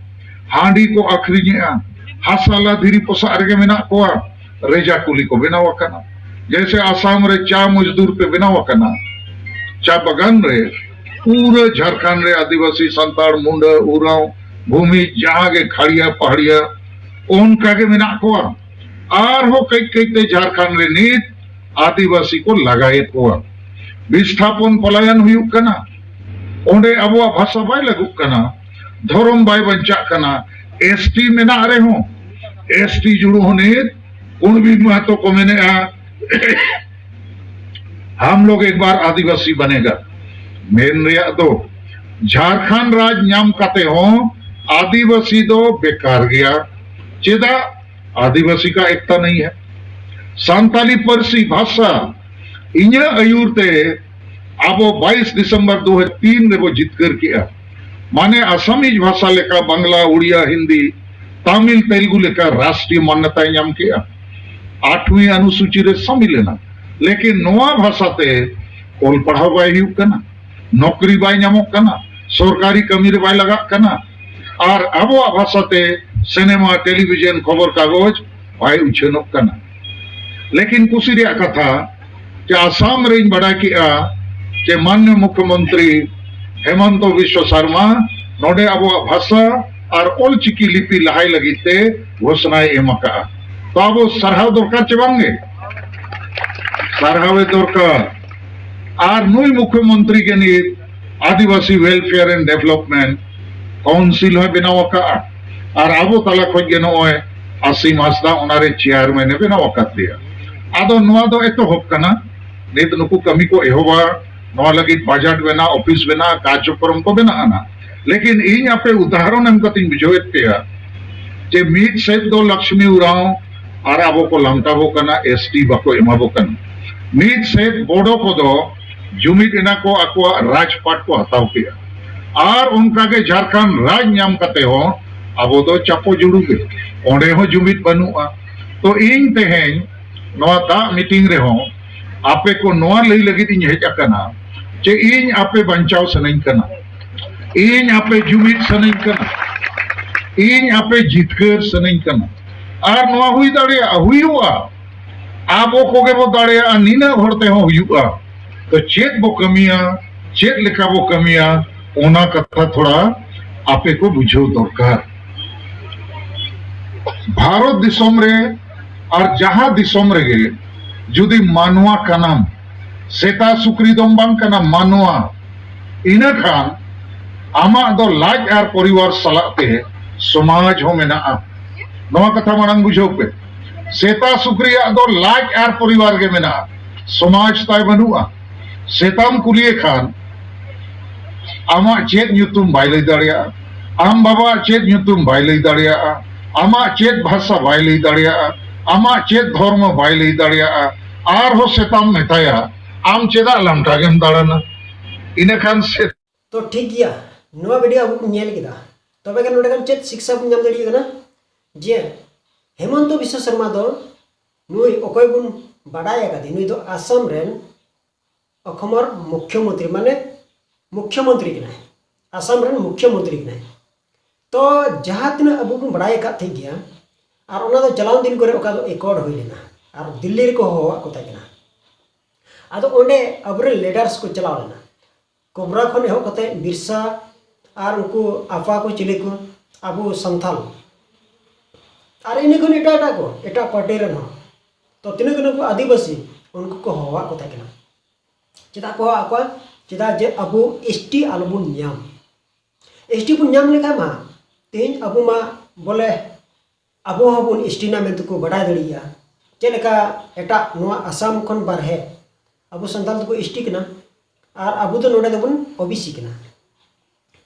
ᱦᱟᱺᱰᱤ ᱠᱚ ᱟᱹᱠᱷᱨᱤᱧᱮᱜᱼᱟ, ᱦᱟᱥᱟ ᱞᱟ ᱫᱷᱤᱨᱤ ᱯᱚᱥᱟᱜ ᱨᱮᱜᱮ ᱢᱮᱱᱟᱜ ᱠᱚᱣᱟ, ᱨᱮᱡᱟ ᱠᱩᱞᱤ ᱠᱚ ᱵᱮᱱᱟᱣ ᱟᱠᱟᱱᱟ᱾ ᱡᱮᱭᱥᱮ ᱟᱥᱟᱢ ᱨᱮ ᱪᱟ ᱢᱚᱡᱫᱩᱨ ᱯᱮ ᱵᱮᱱᱟᱣ ᱟᱠᱟᱱᱟ, ᱪᱟ ᱵᱟᱜᱟᱱ ᱨᱮ ᱯᱩᱨᱟᱹ ᱡᱷᱟᱲᱠᱷᱚᱸᱰ ᱨᱮ ᱟᱹᱫᱤᱵᱟᱹᱥᱤ, ᱥᱟᱱᱛᱟᱲ, ᱢᱩᱸᱰᱟᱹ, ᱩᱨᱟᱸᱣ, ᱵᱷᱩᱢᱤ, ᱡᱟᱦᱟᱸ ᱜᱮ ᱠᱷᱟᱲᱤᱭᱟ ᱯᱟᱦᱟᱲᱤᱭᱟ ᱚᱱᱠᱟ ᱜᱮ ᱢᱮᱱᱟᱜ ᱠᱚᱣᱟ᱾ ᱟᱨᱦᱚᱸ ᱠᱟᱹᱡ ᱠᱟᱹᱡ ᱛᱮ ᱡᱷᱟᱲᱠᱷᱚᱸᱰ ᱨᱮ ᱱᱤᱛ ᱟᱹᱫᱤᱵᱟᱹᱥᱤ ᱠᱚ ᱞᱟᱜᱟᱭᱮᱫ ᱠᱚᱣᱟ᱾ ᱵᱤᱥᱛᱷᱟᱯᱚᱱ ᱯᱚᱞᱟᱭᱚᱱ ᱦᱩᱭᱩᱜ ᱠᱟᱱᱟ, ᱚᱸᱰᱮ ᱟᱵᱚᱣᱟᱜ ᱵᱷᱟᱥᱟ ᱵᱟᱭ ᱞᱟᱹᱜᱩᱜ ᱠᱟᱱᱟ, ᱫᱷᱚᱨᱚᱢ ᱵᱟᱭ ᱵᱟᱧᱪᱟᱜ ᱠᱟᱱᱟ᱾ ᱮᱥᱴᱤ ᱢᱮᱱᱟᱜ ᱨᱮᱦᱚᱸ ᱮᱥᱴᱤ ᱡᱩᱲᱩ ᱦᱚᱸ ᱱᱤᱛ ᱠᱩᱬᱵᱤ ᱢᱟᱦᱟᱛᱚ ᱠᱚ ᱢᱮᱱᱮᱜᱼᱟ, ᱦᱟᱢ ᱞᱳᱜ ᱮᱠ ᱵᱟᱨ ᱟᱹᱫᱤᱵᱟᱹᱥᱤ ᱵᱟᱱᱮᱜᱟ᱾ ᱢᱮᱱ ᱨᱮᱭᱟᱜ ᱫᱚ ᱡᱷᱟᱲᱠᱷᱚᱸᱰ ᱨᱟᱡᱽ ᱧᱟᱢ ᱠᱟᱛᱮ ᱦᱚᱸ ᱟᱹᱫᱤᱵᱟᱹᱥᱤ ᱫᱚ ᱵᱮᱠᱟᱨ ᱜᱮᱭᱟ᱾ ᱪᱮᱫᱟᱜ? ᱟᱹᱫᱤᱵᱟᱹᱥᱤ ᱠᱟ ᱮᱠᱛᱟ ᱱᱟᱦᱤ ᱦᱟᱭ᱾ ᱥᱟᱱᱛᱟᱞᱤ ᱯᱟᱹᱨᱥᱤ ᱵᱷᱟᱥᱟ ᱤᱧᱟᱹᱜ ᱟᱹᱭᱩᱨ ᱛᱮ ᱟᱵᱚ ᱵᱟᱭᱤᱥ ᱰᱤᱥᱮᱢᱵᱚᱨ ᱫᱩ ᱦᱟᱡᱟᱨ ᱛᱤᱱ ᱨᱮᱵᱚ ᱡᱤᱛᱠᱟᱹᱨ ᱠᱮᱜᱼᱟ᱾ ᱢᱟᱱᱮ ᱟᱥᱟᱢᱤᱡ ᱵᱷᱟᱥᱟ ᱞᱮᱠᱟ ᱵᱟᱝᱞᱟ, ᱩᱲᱤᱭᱟ, ᱦᱤᱱᱫᱤ, ᱛᱟᱢᱤᱞ, ᱛᱮᱞᱜᱩ ᱞᱮᱠᱟ ᱨᱟᱥᱴᱨᱤᱭᱚ ᱢᱟᱱᱱᱚᱛᱟᱭ ᱧᱟᱢ ᱠᱮᱜᱼᱟ᱾ ᱟᱴᱷᱣᱤ ᱚᱱᱩᱥᱩᱪᱤ ᱨᱮ ᱥᱟᱢᱤᱞ ᱮᱱᱟ᱾ ᱞᱮᱠᱤᱱ ᱱᱚᱣᱟ ᱵᱷᱟᱥᱟ ᱛᱮ ᱚᱞ ᱯᱟᱲᱦᱟᱣ ᱵᱟᱭ ᱦᱩᱭᱩᱜ ᱠᱟᱱᱟ, ᱱᱚᱠᱨᱤ ᱵᱟᱭ ᱧᱟᱢᱚᱜ ᱠᱟᱱᱟ, ᱥᱚᱨᱠᱟᱨᱤ ᱠᱟᱹᱢᱤ ᱨᱮ ᱵᱟᱭ ᱞᱟᱜᱟᱜ ᱠᱟᱱᱟ᱾ ᱟᱨ ᱟᱵᱚᱣᱟᱜ ᱵᱷᱟᱥᱟ ᱛᱮ ᱥᱤᱱᱮᱢᱟ, ᱴᱮᱞᱤᱵᱷᱤᱡᱚᱱ, ᱠᱷᱚᱵᱚᱨ ᱠᱟᱜᱚᱡᱽ ᱵᱟᱭ ᱩᱪᱷᱟᱹᱱᱚᱜ ᱠᱟᱱᱟ᱾ ᱞᱮᱠᱤᱱ ᱠᱩᱥᱤ ᱨᱮᱭᱟᱜ ᱠᱟᱛᱷᱟ ᱡᱮ ᱟᱥᱟᱢ ᱨᱮᱧ ᱵᱟᱰᱟᱭ ᱠᱮᱜᱼᱟ ᱡᱮ ᱢᱟᱱᱱᱤᱭᱚ ᱢᱩᱠᱷᱭᱚᱢᱚᱱᱛᱨᱤ ᱦᱮᱢᱚᱱᱛᱚ ᱵᱤᱥᱣᱚ ᱥᱟᱨᱢᱟ ᱱᱚᱰᱮ ᱟᱵᱚᱣᱟᱜ ᱵᱷᱟᱥᱟ ᱟᱨ ᱚᱞᱪᱤᱠᱤ ᱞᱤᱯᱤ ᱞᱟᱦᱟᱭ ᱞᱟᱹᱜᱤᱫ ᱛᱮ ᱜᱷᱳᱥᱱᱟᱭ ᱮᱢ ᱟᱠᱟᱜᱼᱟ᱾ ᱛᱚ ᱟᱵᱚ ᱥᱟᱨᱦᱟᱣ ᱫᱚᱨᱠᱟᱨ ᱪᱮ ᱵᱟᱝᱜᱮ? ᱥᱟᱨᱦᱟᱣᱮ ᱫᱚᱨᱠᱟᱨ᱾ ᱟᱨ ᱱᱩᱭ ᱢᱩᱠᱷᱭᱚᱢᱚᱱᱛᱨᱤ ᱜᱮ ᱱᱤᱛ ᱟᱹᱫᱤᱵᱟᱹᱥᱤ Welfare and Development Council ᱦᱚᱸᱭ ᱵᱮᱱᱟᱣ ᱟᱠᱟᱫᱼᱟ᱾ ᱟᱨ ᱟᱵᱚ ᱛᱟᱞᱟ ᱠᱷᱚᱱ ᱜᱮ ᱱᱚᱜᱼᱚᱭ ᱟᱥᱤᱢ ᱦᱟᱸᱥᱫᱟ ᱚᱱᱟᱨᱮ ᱪᱮᱭᱟᱨᱢᱮᱱ ᱮ ᱵᱮᱱᱟᱣ ᱟᱠᱟᱫᱮᱭᱟ᱾ ᱟᱫᱚ ᱱᱚᱣᱟ ᱫᱚ ᱮᱛᱚᱦᱚᱵ ᱠᱟᱱᱟ, ᱱᱤᱛ ᱱᱩᱠᱩ ᱠᱟᱹᱢᱤ ᱠᱚ ᱮᱦᱚᱵᱟ, ᱱᱚᱣᱟ ᱞᱟᱹᱜᱤᱫ ᱵᱟᱡᱮᱴ ᱵᱮᱱᱟᱣ, ᱚᱯᱷᱤᱥ ᱵᱮᱱᱟᱣ, ᱠᱟᱨᱡᱚᱠᱨᱚᱢ ᱠᱚ ᱵᱮᱱᱟᱜ ᱟᱱᱟ᱾ ᱞᱮᱠᱤᱱ ᱤᱧ ᱟᱯᱮ ᱩᱫᱟᱦᱚᱨᱚᱱ ᱮᱢ ᱠᱟᱛᱮᱧ ᱵᱩᱡᱷᱟᱹᱣᱮᱫ ᱯᱮᱭᱟ ᱡᱮ ᱢᱤᱫ ᱥᱮᱫ ᱫᱚ ᱞᱚᱠᱥᱢᱤ ᱩᱨᱟᱸᱣ ᱟᱨ ᱟᱵᱚ ᱠᱚ ᱞᱟᱢᱴᱟᱵᱚ ᱠᱟᱱᱟ, ᱮᱥ ᱴᱤ ᱵᱟᱠᱚ ᱮᱢᱟᱵᱚ ᱠᱟᱱᱟ᱾ ᱢᱤᱫ ᱥᱮᱫ ᱵᱚᱰᱚ ᱠᱚᱫᱚ ᱡᱩᱢᱤᱫ ᱮᱱᱟ ᱠᱚ, ᱟᱠᱚᱣᱟᱜ ᱨᱟᱡᱽᱯᱟᱴ ᱠᱚ ᱦᱟᱛᱟᱣ ᱠᱮᱜᱼᱟ᱾ ᱟᱨ ᱚᱱᱠᱟᱜᱮ ᱡᱷᱟᱲᱠᱷᱚᱸᱰ ᱨᱟᱡᱽ ᱧᱟᱢ ᱠᱟᱛᱮ ᱦᱚᱸ ᱟᱵᱚ ᱫᱚ ᱪᱟᱯᱚ ᱡᱩᱲᱩ ᱜᱮ, ᱚᱸᱰᱮ ᱦᱚᱸ ᱡᱩᱢᱤᱫ ᱵᱟᱹᱱᱩᱜᱼᱟ᱾ ᱛᱚ ᱤᱧ ᱛᱮᱦᱮᱧ ᱱᱚᱣᱟ ᱫᱟᱜ ᱢᱤᱴᱤᱝ ᱨᱮᱦᱚᱸ ᱟᱯᱮ ᱠᱚ ᱱᱚᱣᱟ ᱞᱟᱹᱭ ᱞᱟᱹᱜᱤᱫ ᱤᱧ ᱦᱮᱡ ᱟᱠᱟᱱᱟ ᱡᱮ ᱤᱧ ᱟᱯᱮ ᱵᱟᱧᱪᱟᱣ ᱥᱟᱱᱟᱧ ᱠᱟᱱᱟ, ᱤᱧ ᱟᱯᱮ ᱡᱩᱢᱤᱫ ᱥᱟᱱᱟᱧ ᱠᱟᱱᱟ, ᱤᱧ ᱟᱯᱮ ᱡᱤᱛᱠᱟᱹᱨ ᱥᱟᱱᱟᱧ ᱠᱟᱱᱟ᱾ ᱟᱨ ᱱᱚᱣᱟ ᱦᱩᱭ ᱫᱟᱲᱮᱭᱟᱜᱼᱟ, ᱦᱩᱭᱩᱜᱼᱟ, ᱟᱵᱚ ᱠᱚᱜᱮ ᱵᱚ ᱫᱟᱲᱮᱭᱟᱜᱼᱟ, ᱱᱤᱱᱟᱹᱜ ᱦᱚᱲ ᱛᱮᱦᱚᱸ ᱦᱩᱭᱩᱜᱼᱟ᱾ ᱛᱚ ᱪᱮᱫ ᱵᱚ ᱠᱟᱹᱢᱤᱭᱟ, ᱪᱮᱫ ᱞᱮᱠᱟ ᱵᱚ ᱠᱟᱹᱢᱤᱭᱟ, ᱚᱱᱟ ᱠᱟᱛᱷᱟ ᱛᱷᱚᱲᱟ ᱟᱯᱮ ᱠᱚ ᱵᱩᱡᱷᱟᱹᱣ ᱫᱚᱨᱠᱟᱨ᱾ ᱵᱷᱟᱨᱚᱛ ᱫᱤᱥᱚᱢ ᱨᱮ ᱟᱨ ᱡᱟᱦᱟᱸ ᱫᱤᱥᱚᱢ ᱨᱮᱜᱮ ᱡᱩᱫᱤ ᱢᱟᱱᱣᱟ ᱠᱟᱱᱟᱢ, ᱥᱮᱛᱟ ᱥᱩᱠᱨᱤ ᱫᱚᱢ ᱵᱟᱝ ᱠᱟᱱᱟ, ᱢᱟᱱᱣᱟ, ᱤᱱᱟᱹ ᱠᱷᱟᱱ ᱟᱢᱟᱜ ᱫᱚ ᱞᱟᱡ ᱟᱨ ᱯᱚᱨᱤᱵᱟᱨ ᱥᱟᱞᱟᱜ ᱛᱮ ᱥᱚᱢᱟᱡᱽ ᱦᱚᱸ ᱢᱮᱱᱟᱜᱼᱟ᱾ ᱱᱚᱣᱟ ᱠᱟᱛᱷᱟ ᱢᱟᱲᱟᱝ ᱵᱩᱡᱷᱟᱹᱣ ᱯᱮ, ᱥᱮᱛᱟ ᱥᱩᱠᱨᱤᱭᱟᱜ ᱫᱚ ᱞᱟᱡ ᱟᱨ ᱯᱚᱨᱤᱵᱟᱨ ᱜᱮ ᱢᱮᱱᱟᱜᱼᱟ, ᱥᱚᱢᱟᱡᱽ ᱛᱟᱭ ᱵᱟᱹᱱᱩᱜᱼᱟ᱾ ᱥᱮᱛᱟᱢ ᱠᱩᱞᱤᱭᱮ ᱠᱷᱟᱱ ᱟᱢᱟᱜ ᱪᱮᱫ ᱧᱩᱛᱩᱢ ᱵᱟᱭ ᱞᱟᱹᱭ ᱫᱟᱲᱮᱭᱟᱜᱼᱟ, ᱟᱢ ᱵᱟᱵᱟᱣᱟᱜ ᱪᱮᱫ ᱧᱩᱛᱩᱢ ᱵᱟᱭ ᱞᱟᱹᱭ ᱫᱟᱲᱮᱭᱟᱜᱼᱟ, ᱟᱢᱟᱜ ᱪᱮᱫ ᱵᱷᱟᱥᱟ ᱵᱟᱭ ᱞᱟᱹᱭ ᱫᱟᱲᱮᱭᱟᱜᱼᱟ, ᱟᱢᱟᱜ ᱪᱮᱫ ᱫᱷᱚᱨᱢᱚ ᱵᱟᱭ ᱞᱟᱹᱭ ᱫᱟᱲᱮᱭᱟᱜᱼᱟ᱾ ᱟᱨᱦᱚᱸ ᱥᱮᱛᱟᱢ ᱢᱮᱛᱟᱭᱟ, ᱟᱢ ᱪᱮᱫᱟᱜ ᱞᱟᱢᱴᱟ ᱜᱮᱢ ᱫᱟᱬᱟᱱᱟ? ᱤᱱᱟᱹ ᱠᱷᱟᱱ ᱥᱮ ᱛᱚ ᱴᱷᱤᱠ ᱜᱮᱭᱟ, ᱱᱚᱣᱟ ᱵᱷᱤᱰᱤᱭᱳ ᱟᱵᱚ ᱵᱚᱱ ᱧᱮᱞ ᱠᱮᱫᱟ᱾ ᱛᱚᱵᱮ ᱠᱷᱟᱱ ᱱᱚᱰᱮ ᱠᱷᱚᱱ ᱪᱮᱫ ᱥᱤᱠᱥᱟ ᱵᱚᱱ ᱧᱟᱢ ᱫᱟᱲᱮᱭᱟᱜ ᱠᱟᱱᱟ? ᱡᱮ ᱦᱮᱢᱚᱱᱛᱚ ᱵᱤᱥᱥᱚ ᱥᱚᱨᱢᱟ ᱫᱚ ᱱᱩᱭ ᱚᱠᱚᱭ ᱵᱚᱱ ᱵᱟᱰᱟᱭ ᱟᱠᱟᱫᱮ, ᱱᱩᱭ ᱫᱚ ᱟᱥᱟᱢ ᱨᱮᱱ ᱚᱠᱷᱚᱢᱚᱨ ᱢᱩᱠᱷᱭᱚᱢᱚᱱᱛᱨᱤ, ᱢᱟᱱᱮ ᱢᱩᱠᱷᱭᱚᱢᱚᱱᱛᱨᱤ ᱠᱟᱱᱟᱭ, ᱟᱥᱟᱢ ᱨᱮᱱ ᱢᱩᱠᱷᱭᱚᱢᱚᱱᱛᱨᱤ ᱠᱟᱱᱟᱭ᱾ ᱛᱚ ᱡᱟᱦᱟᱸ ᱛᱤᱱᱟᱹᱜ ᱟᱵᱚ ᱵᱚᱱ ᱵᱟᱲᱟᱭ ᱟᱠᱟᱫ ᱛᱟᱦᱮᱸ ᱜᱮᱭᱟ, ᱟᱨ ᱚᱱᱟ ᱫᱚ ᱪᱟᱞᱟᱣ ᱫᱤᱱ ᱠᱚᱨᱮ ᱚᱠᱟ ᱫᱚ ᱮᱠᱚᱨᱰ ᱦᱩᱭ ᱞᱮᱱᱟ, ᱟᱨ ᱫᱤᱞᱞᱤ ᱨᱮᱠᱚ ᱦᱚᱦᱚᱣᱟᱜ ᱠᱚ ᱛᱟᱦᱮᱸ ᱠᱟᱱᱟ᱾ ᱟᱫᱚ ᱚᱸᱰᱮ ᱟᱵᱚᱨᱮᱱ ᱞᱤᱰᱟᱨᱥ ᱠᱚ ᱪᱟᱞᱟᱣ ᱞᱮᱱᱟ, ᱠᱳᱵᱨᱟ ᱠᱷᱚᱱ ᱮᱦᱚᱵ ᱠᱟᱛᱮ ᱵᱤᱨᱥᱟ ᱟᱨ ᱩᱱᱠᱩ ᱟᱯᱟ ᱠᱚ ᱪᱤᱞᱤ ᱠᱚ, ᱟᱵᱚ ᱥᱟᱱᱛᱷᱟᱞ, ᱟᱨ ᱤᱱᱟᱹ ᱠᱷᱚᱱ ᱮᱴᱟᱜ ᱮᱴᱟᱜ ᱠᱚ, ᱮᱴᱟᱜ ᱯᱟᱨᱴᱤ ᱨᱮᱱ ᱦᱚᱸ᱾ ᱛᱚ ᱛᱤᱱᱟᱹᱜ ᱠᱟᱱᱟ ᱠᱚ ᱟᱹᱫᱤᱵᱟᱹᱥᱤ, ᱩᱱᱠᱩ ᱠᱚ ᱦᱚᱦᱚᱣᱟᱜ ᱠᱚ ᱛᱟᱦᱮᱸ ᱠᱟᱱᱟ᱾ ᱪᱮᱫᱟᱜ ᱠᱚ ᱦᱚᱦᱚᱣᱟᱜ ᱠᱚᱣᱟ? ᱪᱮᱫᱟᱜ ᱡᱮ ᱟᱵᱚ ᱮᱥ ᱴᱤ ᱟᱞᱚᱵᱚᱱ ᱧᱟᱢ᱾ ᱮᱥ ᱴᱤ ᱵᱚᱱ ᱧᱟᱢ ᱞᱮᱠᱷᱟᱱ ᱢᱟ ᱛᱮᱦᱮᱧ ᱟᱵᱚ ᱢᱟ ᱵᱚᱞᱮ ᱟᱵᱚ ᱦᱚᱸᱵᱚᱱ ᱮᱥ ᱴᱤ ᱱᱟ ᱢᱮᱱᱛᱮ ᱠᱚ ᱵᱟᱰᱟᱭ ᱫᱟᱲᱮᱭᱟᱜᱼᱟ᱾ ᱪᱮᱫ ᱞᱮᱠᱟ ᱮᱴᱟᱜ ᱱᱚᱣᱟ ᱟᱥᱟᱢ ᱠᱷᱚᱱ ᱵᱟᱨᱦᱮ ᱟᱵᱚ ᱥᱟᱱᱛᱟᱲ ᱫᱚᱠᱚ ᱮᱥ ᱴᱤ ᱠᱟᱱᱟ, ᱟᱨ ᱟᱵᱚ ᱫᱚ ᱱᱚᱰᱮ ᱫᱚᱵᱚᱱ ᱳ ᱵᱤ ᱥᱤ ᱠᱟᱱᱟ᱾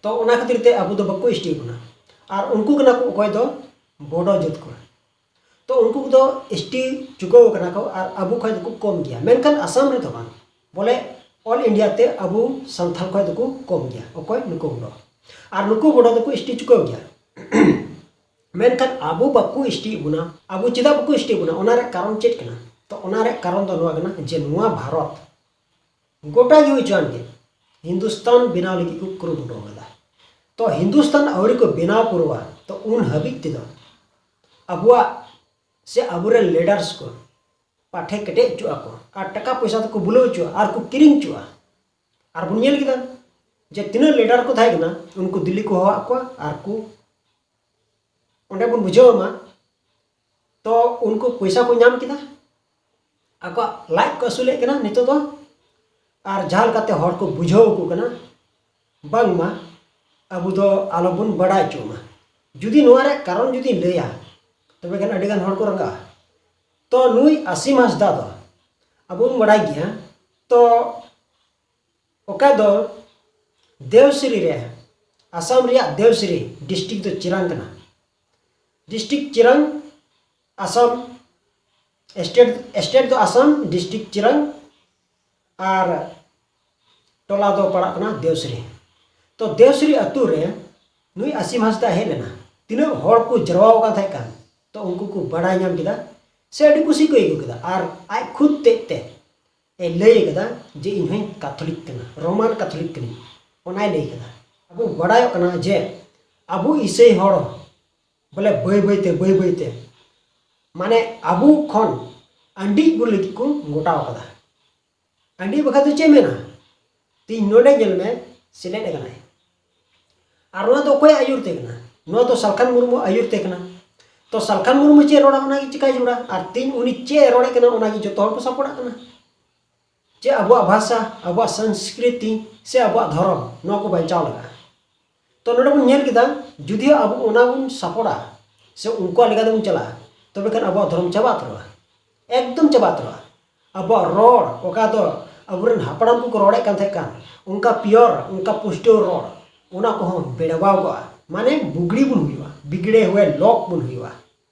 ᱛᱚ ᱚᱱᱟ ᱠᱷᱟᱹᱛᱤᱨ ᱛᱮ ᱟᱵᱚ ᱫᱚ ᱵᱟᱠᱚ ᱮᱥ ᱴᱤ ᱵᱚᱱᱟ᱾ ᱟᱨ ᱩᱱᱠᱩ ᱠᱟᱱᱟ ᱠᱚ ᱚᱠᱚᱭ ᱫᱚ ᱵᱳᱰᱳ ᱡᱟᱹᱛ ᱠᱚ᱾ ᱛᱚ ᱩᱱᱠᱩ ᱠᱚᱫᱚ ᱮᱥ ᱴᱤ ᱪᱩᱠᱟᱹᱣ ᱠᱟᱱᱟ ᱠᱚ, ᱟᱨ ᱟᱵᱚ ᱠᱷᱚᱱ ᱫᱚᱠᱚ ᱠᱚᱢ ᱜᱮᱭᱟ, ᱢᱮᱱᱠᱷᱟᱱ ᱟᱥᱟᱢ ᱨᱮᱫᱚ ᱵᱟᱝ, ᱵᱚᱞᱮ ᱚᱞ ᱤᱱᱰᱤᱭᱟ ᱛᱮ ᱟᱵᱚ ᱥᱟᱱᱛᱟᱲ ᱠᱷᱚᱱ ᱫᱚᱠᱚ ᱠᱚᱢ ᱜᱮᱭᱟ᱾ ᱚᱠᱚᱭ? ᱱᱩᱠᱩ ᱵᱳᱰᱳ᱾ ᱟᱨ ᱱᱩᱠᱩ ᱵᱳᱰᱳ ᱫᱚᱠᱚ ᱮᱥ ᱴᱤ ᱪᱩᱠᱟᱹᱣ ᱜᱮᱭᱟ᱾ ᱢᱮᱱᱠᱷᱟᱱ ᱟᱵᱚ ᱵᱟᱠᱚ ᱮᱥ ᱴᱤ ᱮᱫ ᱵᱚᱱᱟ᱾ ᱟᱵᱚ ᱪᱮᱫᱟᱜ ᱵᱟᱠᱚ ᱮᱥ ᱴᱤ ᱮᱫ ᱵᱚᱱᱟ? ᱚᱱᱟ ᱨᱮᱭᱟᱜ ᱠᱟᱨᱚᱱ ᱪᱮᱫ ᱠᱟᱱᱟ? ᱛᱚ ᱚᱱᱟ ᱨᱮᱭᱟᱜ ᱠᱟᱨᱚᱱ ᱫᱚ ᱱᱚᱣᱟ ᱠᱟᱱᱟ ᱡᱮ ᱱᱚᱣᱟ ᱵᱷᱟᱨᱚᱛ ᱜᱚᱴᱟ ᱜᱮ ᱦᱩᱭ ᱦᱚᱪᱚᱣᱟᱱ ᱜᱮ, ᱦᱤᱱᱫᱩᱥᱛᱟᱱ ᱵᱮᱱᱟᱣ ᱞᱟᱹᱜᱤᱫ ᱠᱚ ᱠᱩᱨᱩᱢᱩᱴᱩ ᱟᱠᱟᱫᱟ᱾ ᱛᱚ ᱦᱤᱱᱫᱩᱥᱛᱟᱱ ᱟᱹᱣᱨᱤ ᱠᱚ ᱵᱮᱱᱟᱣ ᱯᱩᱨᱟᱹᱣᱟ, ᱛᱚ ᱩᱱ ᱦᱟᱹᱵᱤᱡ ᱛᱮᱫᱚ ᱟᱵᱚᱣᱟᱜ ᱥᱮ ᱟᱵᱚᱨᱮᱱ ᱞᱤᱰᱟᱨᱥ ᱠᱚ ᱯᱟᱴᱷᱮ ᱠᱮᱴᱮᱡ ᱦᱚᱪᱚᱜ ᱟᱠᱚ, ᱟᱨ ᱴᱟᱠᱟ ᱯᱚᱭᱥᱟ ᱛᱮᱠᱚ ᱵᱩᱞᱟᱹᱣ ᱦᱚᱪᱚᱜᱼᱟ, ᱟᱨ ᱠᱚ ᱠᱤᱨᱤᱧ ᱦᱚᱪᱚᱜᱼᱟ᱾ ᱟᱨ ᱵᱚᱱ ᱧᱮᱞ ᱠᱮᱫᱟ ᱡᱮ ᱛᱤᱱᱟᱹᱜ ᱞᱤᱰᱟᱨ ᱠᱚ ᱛᱟᱦᱮᱸ ᱠᱟᱱᱟ, ᱩᱱᱠᱩ ᱫᱤᱞᱞᱤ ᱠᱚ ᱦᱚᱦᱚᱣᱟᱜ ᱠᱚᱣᱟ, ᱟᱨ ᱠᱚ ᱚᱸᱰᱮ ᱵᱚᱱ ᱵᱩᱡᱷᱟᱹᱣ ᱢᱟ, ᱛᱚ ᱩᱱᱠᱩ ᱯᱚᱭᱥᱟ ᱠᱚ ᱧᱟᱢ ᱠᱮᱫᱟ, ᱟᱠᱚᱣᱟᱜ ᱞᱟᱡ ᱠᱚ ᱟᱹᱥᱩᱞᱮᱫ ᱠᱟᱱᱟ ᱱᱤᱛᱚᱜ ᱫᱚ, ᱟᱨ ᱡᱟᱦᱟᱸ ᱞᱮᱠᱟᱛᱮ ᱦᱚᱲ ᱠᱚ ᱵᱩᱡᱷᱟᱹᱣ ᱟᱠᱚ ᱠᱟᱱᱟ, ᱵᱟᱝᱢᱟ ᱟᱵᱚ ᱫᱚ ᱟᱞᱚᱵᱚᱱ ᱵᱟᱲᱟᱭ ᱦᱚᱪᱚ ᱢᱟ᱾ ᱡᱩᱫᱤ ᱱᱚᱣᱟ ᱨᱮᱭᱟᱜ ᱠᱟᱨᱚᱱ ᱡᱩᱫᱤᱧ ᱞᱟᱹᱭᱟ, ᱛᱚᱵᱮ ᱠᱷᱟᱱ ᱟᱹᱰᱤᱜᱟᱱ ᱦᱚᱲ ᱠᱚ ᱨᱟᱸᱜᱟᱜᱼᱟ᱾ ᱛᱚ ᱱᱩᱭ ᱟᱥᱤᱢ ᱦᱟᱸᱥᱫᱟ ᱫᱚ ᱟᱵᱚ ᱵᱚᱱ ᱵᱟᱲᱟᱭ ᱜᱮᱭᱟ, ᱛᱚ ᱚᱠᱟ ᱫᱚ ᱫᱮᱣᱥᱨᱤ ᱨᱮ, ᱟᱥᱟᱢ ᱨᱮᱭᱟᱜ ᱫᱮᱣᱥᱨᱤ ᱰᱤᱥᱴᱨᱤᱠᱴ ᱫᱚ ᱪᱤᱨᱟᱝ ᱠᱟᱱᱟ᱾ District Chirang, Assam, state, state ᱫᱚ ᱟᱥᱟᱢ, ᱰᱤᱥᱴᱨᱤᱠᱴ ᱪᱤᱨᱟᱝ, ᱟᱨ ᱴᱚᱞᱟ ᱫᱚ ᱯᱟᱲᱟᱜ ᱠᱟᱱᱟ ᱫᱮᱣᱥᱨᱤ᱾ ᱛᱚ ᱫᱮᱣᱥᱨᱤ ᱟᱹᱛᱩ ᱨᱮ ᱱᱩᱭ ᱟᱥᱤᱢ ᱦᱟᱸᱥᱫᱟ ᱦᱮᱡ ᱞᱮᱱᱟ᱾ ᱛᱤᱱᱟᱹᱜ ᱦᱚᱲ ᱠᱚ ᱡᱟᱨᱣᱟ ᱟᱠᱟᱱ ᱛᱟᱦᱮᱸ ᱠᱟᱱ, ᱛᱚ ᱩᱱᱠᱩ ᱠᱚ ᱵᱟᱰᱟᱭ ᱧᱟᱢ ᱠᱮᱫᱟ, ᱥᱮ ᱟᱹᱰᱤ ᱠᱩᱥᱤ ᱠᱚ ᱟᱹᱭᱠᱟᱹᱣ ᱠᱮᱫᱟ᱾ ᱟᱨ ᱟᱡ ᱠᱷᱩᱫ ᱛᱮᱫ ᱛᱮ ᱮ ᱞᱟᱹᱭ ᱠᱟᱫᱟ ᱡᱮ ᱤᱧ ᱦᱚᱸᱧ ᱠᱟᱛᱷᱚᱞᱤᱠ ᱠᱟᱱᱟ, ᱨᱳᱢᱟᱱ ᱠᱟᱛᱷᱚᱞᱤᱠ ᱠᱟᱹᱱᱟᱹᱧ, ᱚᱱᱟᱭ ᱞᱟᱹᱭ ᱠᱟᱫᱟ᱾ ᱟᱵᱚ ᱵᱟᱰᱟᱭᱚᱜ ᱠᱟᱱᱟ ᱡᱮ ᱟᱵᱚ ᱤᱥᱟᱹᱭ ᱦᱚᱲ ᱵᱚᱞᱮ ᱵᱟᱹᱭ ᱵᱟᱹᱭᱛᱮ ᱵᱟᱹᱭ ᱵᱟᱹᱭᱛᱮ ᱢᱟᱱᱮ ᱟᱵᱚ ᱠᱷᱚᱱ ᱟᱹᱰᱤ ᱵᱚ ᱞᱟᱹᱜᱤᱫ ᱠᱚ ᱜᱚᱴᱟᱣ ᱠᱟᱫᱟ᱾ ᱟᱹᱰᱤ ᱵᱟᱠᱷᱟᱡ ᱫᱚ ᱪᱮᱫ ᱢᱮᱱᱟ? ᱛᱤᱦᱤᱧ ᱱᱚᱰᱮ ᱧᱮᱞ ᱢᱮ, ᱥᱮᱞᱮᱫ ᱟᱠᱟᱱᱟᱭ᱾ ᱟᱨ ᱱᱚᱣᱟ ᱫᱚ ᱚᱠᱚᱭᱟᱜ ᱟᱹᱭᱩᱨ ᱛᱮ ᱠᱟᱱᱟ? ᱱᱚᱣᱟ ᱫᱚ ᱥᱟᱞᱠᱷᱟᱱ ᱢᱩᱨᱢᱩ ᱟᱹᱭᱩᱨ ᱛᱮ ᱠᱟᱱᱟ᱾ ᱛᱚ ᱥᱟᱞᱠᱷᱟᱱ ᱢᱩᱨᱢᱩ ᱪᱮᱫ ᱨᱚᱲᱟ, ᱚᱱᱟᱜᱮ ᱪᱤᱠᱟᱹ ᱡᱟᱹᱨᱩᱲᱟ᱾ ᱟᱨ ᱛᱤᱦᱤᱧ ᱩᱱᱤ ᱪᱮᱫ ᱮ ᱨᱚᱲᱮᱫ ᱠᱟᱱᱟ, ᱚᱱᱟᱜᱮ ᱡᱚᱛᱚ ᱦᱚᱲ ᱠᱚ ᱥᱟᱯᱚᱨᱴᱟᱜ ᱠᱟᱱᱟ᱾ ᱪᱮ ᱟᱵᱚᱣᱟᱜ ᱵᱷᱟᱥᱟ, ᱟᱵᱚᱣᱟᱜ ᱥᱚᱝᱥᱠᱨᱤᱛᱤ ᱥᱮ ᱟᱵᱚᱣᱟᱜ ᱫᱷᱚᱨᱚᱢ, ᱱᱚᱣᱟ ᱠᱚ ᱵᱟᱧᱪᱟᱣ ᱞᱟᱜᱟᱜᱼᱟ᱾ ᱛᱚ ᱱᱚᱰᱮ ᱵᱚᱱ ᱧᱮᱞ ᱠᱮᱫᱟ, ᱡᱩᱫᱤ ᱟᱵᱚ ᱚᱱᱟ ᱵᱚᱱ ᱥᱟᱯᱚᱨᱴᱟ ᱥᱮ ᱩᱱᱠᱩᱣᱟᱜ ᱞᱮᱠᱟ ᱛᱮᱵᱚᱱ ᱪᱟᱞᱟᱜᱼᱟ, ᱛᱚᱵᱮ ᱠᱷᱟᱱ ᱟᱵᱚᱣᱟᱜ ᱫᱷᱚᱨᱚᱢ ᱪᱟᱵᱟ ᱩᱛᱟᱹᱨᱚᱜᱼᱟ, ᱮᱠᱫᱚᱢ ᱪᱟᱵᱟ ᱩᱛᱟᱹᱨᱚᱜᱼᱟ᱾ ᱟᱵᱚᱣᱟᱜ ᱨᱚᱲ, ᱚᱠᱟ ᱫᱚ ᱟᱵᱚᱨᱮᱱ ᱦᱟᱯᱲᱟᱢ ᱠᱚᱠᱚ ᱨᱚᱲᱮᱫ ᱠᱟᱱ ᱛᱟᱦᱮᱸ ᱠᱟᱱ, ᱚᱱᱠᱟ ᱯᱤᱭᱳᱨ, ᱚᱱᱠᱟ ᱯᱩᱥᱴᱟᱹᱣ ᱨᱚᱲ, ᱚᱱᱟ ᱠᱚᱦᱚᱸ ᱵᱮᱲᱵᱟᱣ ᱠᱚᱜᱼᱟ, ᱢᱟᱱᱮ ᱵᱩᱜᱲᱤ ᱵᱚᱱ ᱦᱩᱭᱩᱜᱼᱟ, ᱵᱤᱜᱽᱲᱮ ᱦᱩᱭ ᱞᱚᱠ ᱵᱚᱱ ᱦᱩᱭᱩᱜᱼᱟ᱾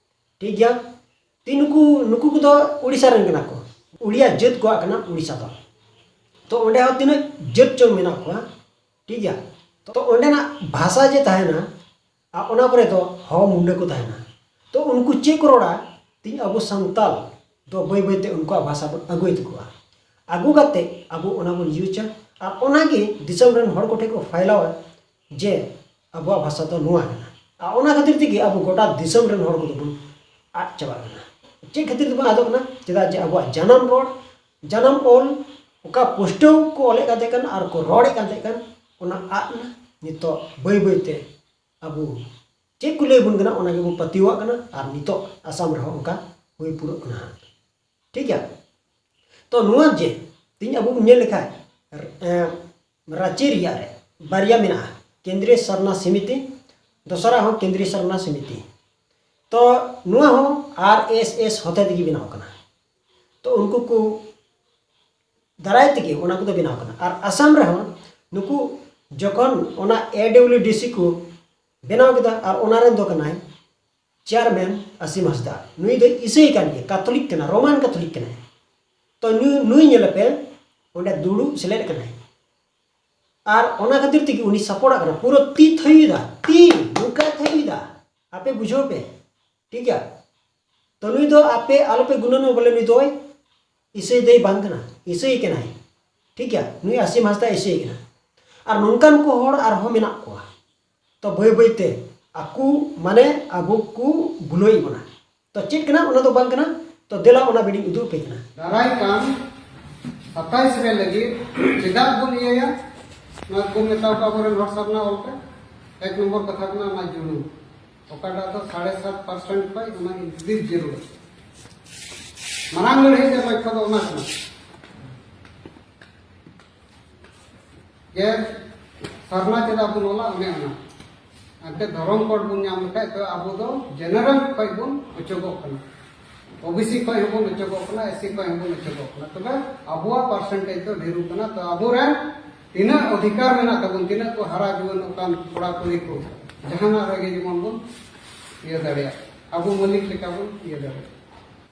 ᱴᱷᱤᱠ ᱜᱮᱭᱟ? ᱛᱤ ᱱᱩᱠᱩ, ᱱᱩᱠᱩ ᱠᱚᱫᱚ ᱩᱲᱤᱥᱥᱟ ᱨᱮᱱ ᱠᱟᱱᱟ ᱠᱚ, ᱩᱲᱤᱭᱟ ᱡᱟᱹᱛ ᱠᱚᱣᱟᱜ ᱠᱟᱱᱟ ᱩᱲᱤᱥᱥᱟ ᱫᱚ᱾ ᱛᱚ ᱚᱸᱰᱮ ᱦᱚᱸ ᱛᱤᱱᱟᱹᱜ ᱡᱟᱹᱛ ᱪᱚᱝ ᱢᱮᱱᱟᱜ ᱠᱚᱣᱟ, ᱴᱷᱤᱠ ᱜᱮᱭᱟ? ᱛᱚ ᱚᱸᱰᱮᱱᱟᱜ ᱵᱷᱟᱥᱟ ᱡᱮ ᱛᱟᱦᱮᱱᱟ, ᱟᱨ ᱚᱱᱟ ᱠᱚᱨᱮ ᱫᱚ ᱦᱚ ᱢᱩᱱᱰᱟᱹ ᱠᱚ ᱛᱟᱦᱮᱱᱟ᱾ ᱛᱚ ᱩᱱᱠᱩ ᱪᱮᱫ ᱠᱚ ᱨᱚᱲᱟ, ᱛᱤᱦᱤᱧ ᱟᱵᱚ ᱥᱟᱱᱛᱟᱞ ᱫᱚ ᱵᱟᱹᱭ ᱵᱟᱹᱭᱛᱮ ᱩᱱᱠᱩᱣᱟᱜ ᱵᱷᱟᱥᱟ ᱵᱚᱱ ᱟᱹᱜᱩᱭ ᱛᱟᱠᱚᱣᱟ᱾ ᱟᱹᱜᱩ ᱠᱟᱛᱮ ᱟᱵᱚ ᱚᱱᱟ ᱵᱚᱱ ᱤᱭᱩᱡᱟ, ᱟᱨ ᱚᱱᱟᱜᱮ ᱫᱤᱥᱚᱢ ᱨᱮᱱ ᱦᱚᱲ ᱠᱚᱴᱷᱮᱱ ᱠᱚ ᱯᱷᱟᱭᱞᱟᱣᱟ ᱡᱮ ᱟᱵᱚᱣᱟᱜ ᱵᱷᱟᱥᱟ ᱫᱚ ᱱᱚᱣᱟ ᱠᱟᱱᱟ᱾ ᱟᱨ ᱚᱱᱟ ᱠᱷᱟᱹᱛᱤᱨ ᱛᱮᱜᱮ ᱟᱵᱚ ᱜᱚᱴᱟ ᱫᱤᱥᱚᱢ ᱨᱮᱱ ᱦᱚᱲ ᱠᱚᱫᱚ ᱵᱚᱱ ᱟᱫ ᱪᱟᱵᱟᱜ ᱠᱟᱱᱟ᱾ ᱪᱮᱫ ᱠᱷᱟᱹᱛᱤᱨ ᱛᱮᱵᱚᱱ ᱟᱫᱚᱜ ᱠᱟᱱᱟ? ᱪᱮᱫᱟᱜ ᱡᱮ ᱟᱵᱚᱣᱟᱜ ᱡᱟᱱᱟᱢ ᱨᱚᱲ, ᱡᱟᱱᱟᱢ ᱚᱞ, ᱚᱠᱟ ᱯᱩᱥᱴᱟᱹᱣ ᱠᱚ ᱚᱞᱮᱫ ᱠᱟᱱ ᱛᱟᱦᱮᱸ ᱠᱟᱱ ᱟᱨ ᱠᱚ ᱨᱚᱲᱮᱫ ᱠᱟᱱ ᱛᱟᱦᱮᱸ ᱠᱟᱱ, ᱚᱱᱟ ᱟᱫ ᱮᱱᱟ᱾ ᱱᱤᱛᱚᱜ ᱵᱟᱹᱭ ᱵᱟᱹᱭᱛᱮ ᱟᱵᱚ ᱪᱮᱫ ᱠᱚ ᱞᱟᱹᱭ ᱟᱵᱚᱱ ᱠᱟᱱᱟ, ᱚᱱᱟ ᱜᱮᱵᱚᱱ ᱯᱟᱹᱛᱭᱟᱹᱣᱟᱜ ᱠᱟᱱᱟ᱾ ᱟᱨ ᱱᱤᱛᱚᱜ ᱟᱥᱟᱢ ᱨᱮᱦᱚᱸ ᱚᱱᱠᱟ ᱦᱩᱭ ᱯᱩᱨᱟᱹᱜ ᱠᱟᱱᱟ ᱦᱟᱸᱜ᱾ ᱴᱷᱤᱠ ᱜᱮᱭᱟ? ᱛᱚ ᱱᱚᱣᱟ ᱡᱮ ᱛᱮᱦᱮᱧ ᱟᱵᱚ ᱵᱚᱱ ᱧᱮᱞ ᱞᱮᱠᱷᱟᱡ, ᱮᱸ, ᱨᱟᱸᱪᱤ ᱨᱮᱭᱟᱜ ᱨᱮ ᱵᱟᱨᱭᱟ ᱢᱮᱱᱟᱜᱼᱟ, ᱠᱮᱱᱫᱨᱤᱭᱚ ᱥᱟᱨᱱᱟ ᱥᱚᱢᱤᱛᱤ, ᱫᱚᱥᱨᱟ ᱦᱚᱸ ᱠᱮᱱᱫᱨᱤᱭᱚ ᱥᱟᱨᱱᱟ ᱥᱚᱢᱤᱛᱤ᱾ ᱛᱚ ᱱᱚᱣᱟ ᱦᱚᱸ ᱟᱨ ᱮᱥ ᱮᱥ ᱦᱚᱛᱮ ᱛᱮᱜᱮ ᱵᱮᱱᱟᱣ ᱠᱟᱱᱟ᱾ ᱛᱚ ᱩᱱᱠᱩ ᱠᱚ ᱫᱟᱨᱟᱭ ᱛᱮᱜᱮ ᱚᱱᱟ ᱠᱚᱫᱚ ᱵᱮᱱᱟᱣ ᱠᱟᱱᱟ᱾ ᱟᱨ ᱟᱥᱟᱢ ᱨᱮᱦᱚᱸ ᱱᱩᱠᱩ ᱡᱚᱠᱷᱚᱱ ᱚᱱᱟ ᱮ ᱰᱟᱵᱞᱤᱭᱩ ᱰᱤ ᱥᱤ ᱠᱚ ᱵᱮᱱᱟᱣ ᱠᱮᱫᱟ, ᱟᱨ ᱚᱱᱟ ᱨᱮᱱ ᱫᱚ ᱠᱟᱱᱟᱭ ᱪᱮᱭᱟᱨᱢᱮᱱ ᱟᱥᱤᱢ ᱦᱟᱸᱥᱫᱟ᱾ ᱱᱩᱭ ᱫᱚ ᱤᱥᱟᱹᱭ ᱠᱟᱱ ᱜᱮᱭᱟ, ᱠᱟᱛᱷᱚᱞᱤᱠ ᱠᱟᱱᱟ, ᱨᱳᱢᱟᱱ ᱠᱟᱛᱷᱚᱞᱤᱠ ᱠᱟᱱᱟᱭ᱾ ᱛᱚ ᱱᱩᱭ, ᱱᱩᱭ ᱧᱮᱞᱮᱯᱮ, ᱚᱸᱰᱮ ᱫᱩᱲᱩᱵ ᱥᱮᱞᱮᱫ ᱠᱟᱱᱟᱭ᱾ ᱟᱨ ᱚᱱᱟ ᱠᱷᱟᱹᱛᱤᱨ ᱛᱮᱜᱮ ᱩᱱᱤ ᱥᱟᱯᱚᱨᱴᱟᱜ ᱠᱟᱱᱟ, ᱯᱩᱨᱟᱹ ᱛᱤ ᱛᱷᱟᱹᱭᱩᱭᱮᱫᱟ, ᱛᱤ ᱱᱚᱝᱠᱟᱭ ᱛᱷᱟᱹᱭᱩᱭᱮᱫᱟ᱾ ᱟᱯᱮ ᱵᱩᱡᱷᱟᱹᱣ ᱯᱮ, ᱴᱷᱤᱠ ᱜᱮᱭᱟ? ᱛᱚ ᱱᱩᱭ ᱫᱚ ᱟᱯᱮ ᱟᱞᱚᱯᱮ ᱜᱩᱱᱟᱹᱱᱚᱜ ᱵᱚᱞᱮ ᱱᱩᱭ ᱫᱚᱭ ᱤᱥᱟᱹᱭ ᱫᱟᱹᱭ ᱵᱟᱝ ᱠᱟᱱᱟ, ᱤᱥᱟᱹᱭ ᱠᱟᱱᱟᱭ, ᱴᱷᱤᱠ ᱜᱮᱭᱟ? ᱱᱩᱭ ᱟᱥᱤᱢ ᱦᱟᱸᱥᱫᱟ ᱤᱥᱟᱹᱭ ᱠᱟᱱᱟ᱾ ᱟᱨ ᱱᱚᱝᱠᱟᱱ ᱠᱚ ᱦᱚᱲ ᱟᱨᱦᱚᱸ ᱢᱮᱱᱟᱜ ᱠᱚᱣᱟ᱾ ᱛᱚ ᱵᱟᱹᱭ ᱵᱟᱹᱭ ᱛᱮ ᱟᱠᱚ ᱢᱟᱱᱮ ᱟᱵᱚ ᱠᱚ ᱵᱷᱩᱞᱟᱹᱣᱮᱫ ᱵᱚᱱᱟ᱾ ᱛᱚ ᱪᱮᱫ ᱠᱟᱱᱟ ᱚᱱᱟ ᱫᱚ ᱵᱟᱝ ᱠᱟᱱᱟ᱾ ᱛᱚ ᱫᱮᱞᱟ ᱚᱱᱟ ᱵᱤᱱᱤᱧ ᱩᱫᱩᱜ ᱟᱯᱮ ᱠᱟᱱᱟ᱾ ᱫᱟᱨᱟᱭ ᱠᱟᱱ ᱥᱟᱛᱟᱭᱤᱥ ᱨᱮ ᱞᱟᱹᱜᱤᱫ ᱪᱮᱫᱟᱜ ᱵᱚᱱ ᱤᱭᱟᱹᱭᱟ? ᱱᱚᱣᱟ ᱠᱚ ᱢᱮᱛᱟᱣ ᱠᱚᱣᱟ ᱟᱵᱚᱨᱮᱱ ᱦᱚᱲ ᱥᱟᱢᱱᱟ ᱚᱞ ᱯᱮ᱾ ᱮᱠ ᱱᱚᱢᱵᱚᱨ ᱠᱟᱛᱷᱟ ᱠᱟᱱᱟ ᱚᱱᱟ ᱡᱩᱲᱩ, ᱚᱠᱟᱴᱟᱜ ᱫᱚ ᱥᱟᱲᱮ ᱥᱟᱛ ᱯᱟᱨᱥᱮᱱᱴ ᱠᱷᱚᱱ ᱚᱱᱟ ᱤᱱᱠᱨᱤᱡᱽ ᱡᱟᱹᱨᱩᱲ᱾ ᱢᱟᱨᱟᱝ ᱞᱟᱹᱲᱦᱟᱹᱭ ᱨᱮ ᱞᱚᱠᱠᱷᱚ ᱫᱚ ᱚᱱᱟ ᱠᱟᱱᱟ᱾ ᱡᱮ ᱥᱟᱨᱱᱟ ᱪᱮᱫᱟᱜ ᱵᱚᱱ ᱚᱞᱟ, ᱚᱱᱮ ᱚᱱᱟ᱾ ᱮᱱᱛᱮ ᱫᱷᱚᱨᱚᱢ ᱠᱳᱰ ᱵᱚᱱ ᱧᱟᱢ ᱞᱮᱠᱷᱟᱡ ᱛᱚ ᱟᱵᱚ ᱫᱚ ᱡᱮᱱᱟᱨᱮᱞ ᱠᱷᱚᱡ ᱵᱚᱱ ᱚᱪᱚᱜᱚᱜ ᱠᱟᱱᱟ, ᱳᱵᱤᱥᱤ ᱠᱷᱚᱡ ᱦᱚᱸᱵᱚᱱ ᱚᱪᱚᱜᱚᱜ ᱠᱟᱱᱟ, ᱮᱥᱥᱤ ᱠᱷᱚᱡ ᱦᱚᱸᱵᱚᱱ ᱚᱪᱚᱜᱚᱜ ᱠᱟᱱᱟ᱾ ᱛᱚᱵᱮ ᱟᱵᱚᱣᱟᱜ ᱯᱟᱨᱥᱮᱱᱴᱮᱡᱽ ᱫᱚ ᱰᱷᱮᱨᱚᱜ ᱠᱟᱱᱟ᱾ ᱛᱚ ᱟᱵᱚᱨᱮᱱ ᱛᱤᱱᱟᱹᱜ ᱚᱫᱷᱤᱠᱟᱨ ᱢᱮᱱᱟᱜ ᱛᱟᱵᱚᱱ, ᱛᱤᱱᱟᱹᱜ ᱠᱚ ᱦᱟᱨᱟ ᱡᱩᱣᱟᱹᱱᱚᱜ ᱠᱟᱱ ᱠᱚᱲᱟ ᱠᱩᱲᱤ ᱠᱚ, ᱡᱟᱦᱟᱱᱟᱜ ᱨᱮᱜᱮ ᱡᱮᱢᱚᱱ ᱵᱚᱱ ᱤᱭᱟᱹ ᱫᱟᱲᱮᱭᱟᱜ, ᱟᱵᱚ ᱢᱟᱹᱞᱤᱠ ᱞᱮᱠᱟ ᱵᱚᱱ ᱤᱭᱟᱹ ᱫᱟᱲᱮᱭᱟᱜ,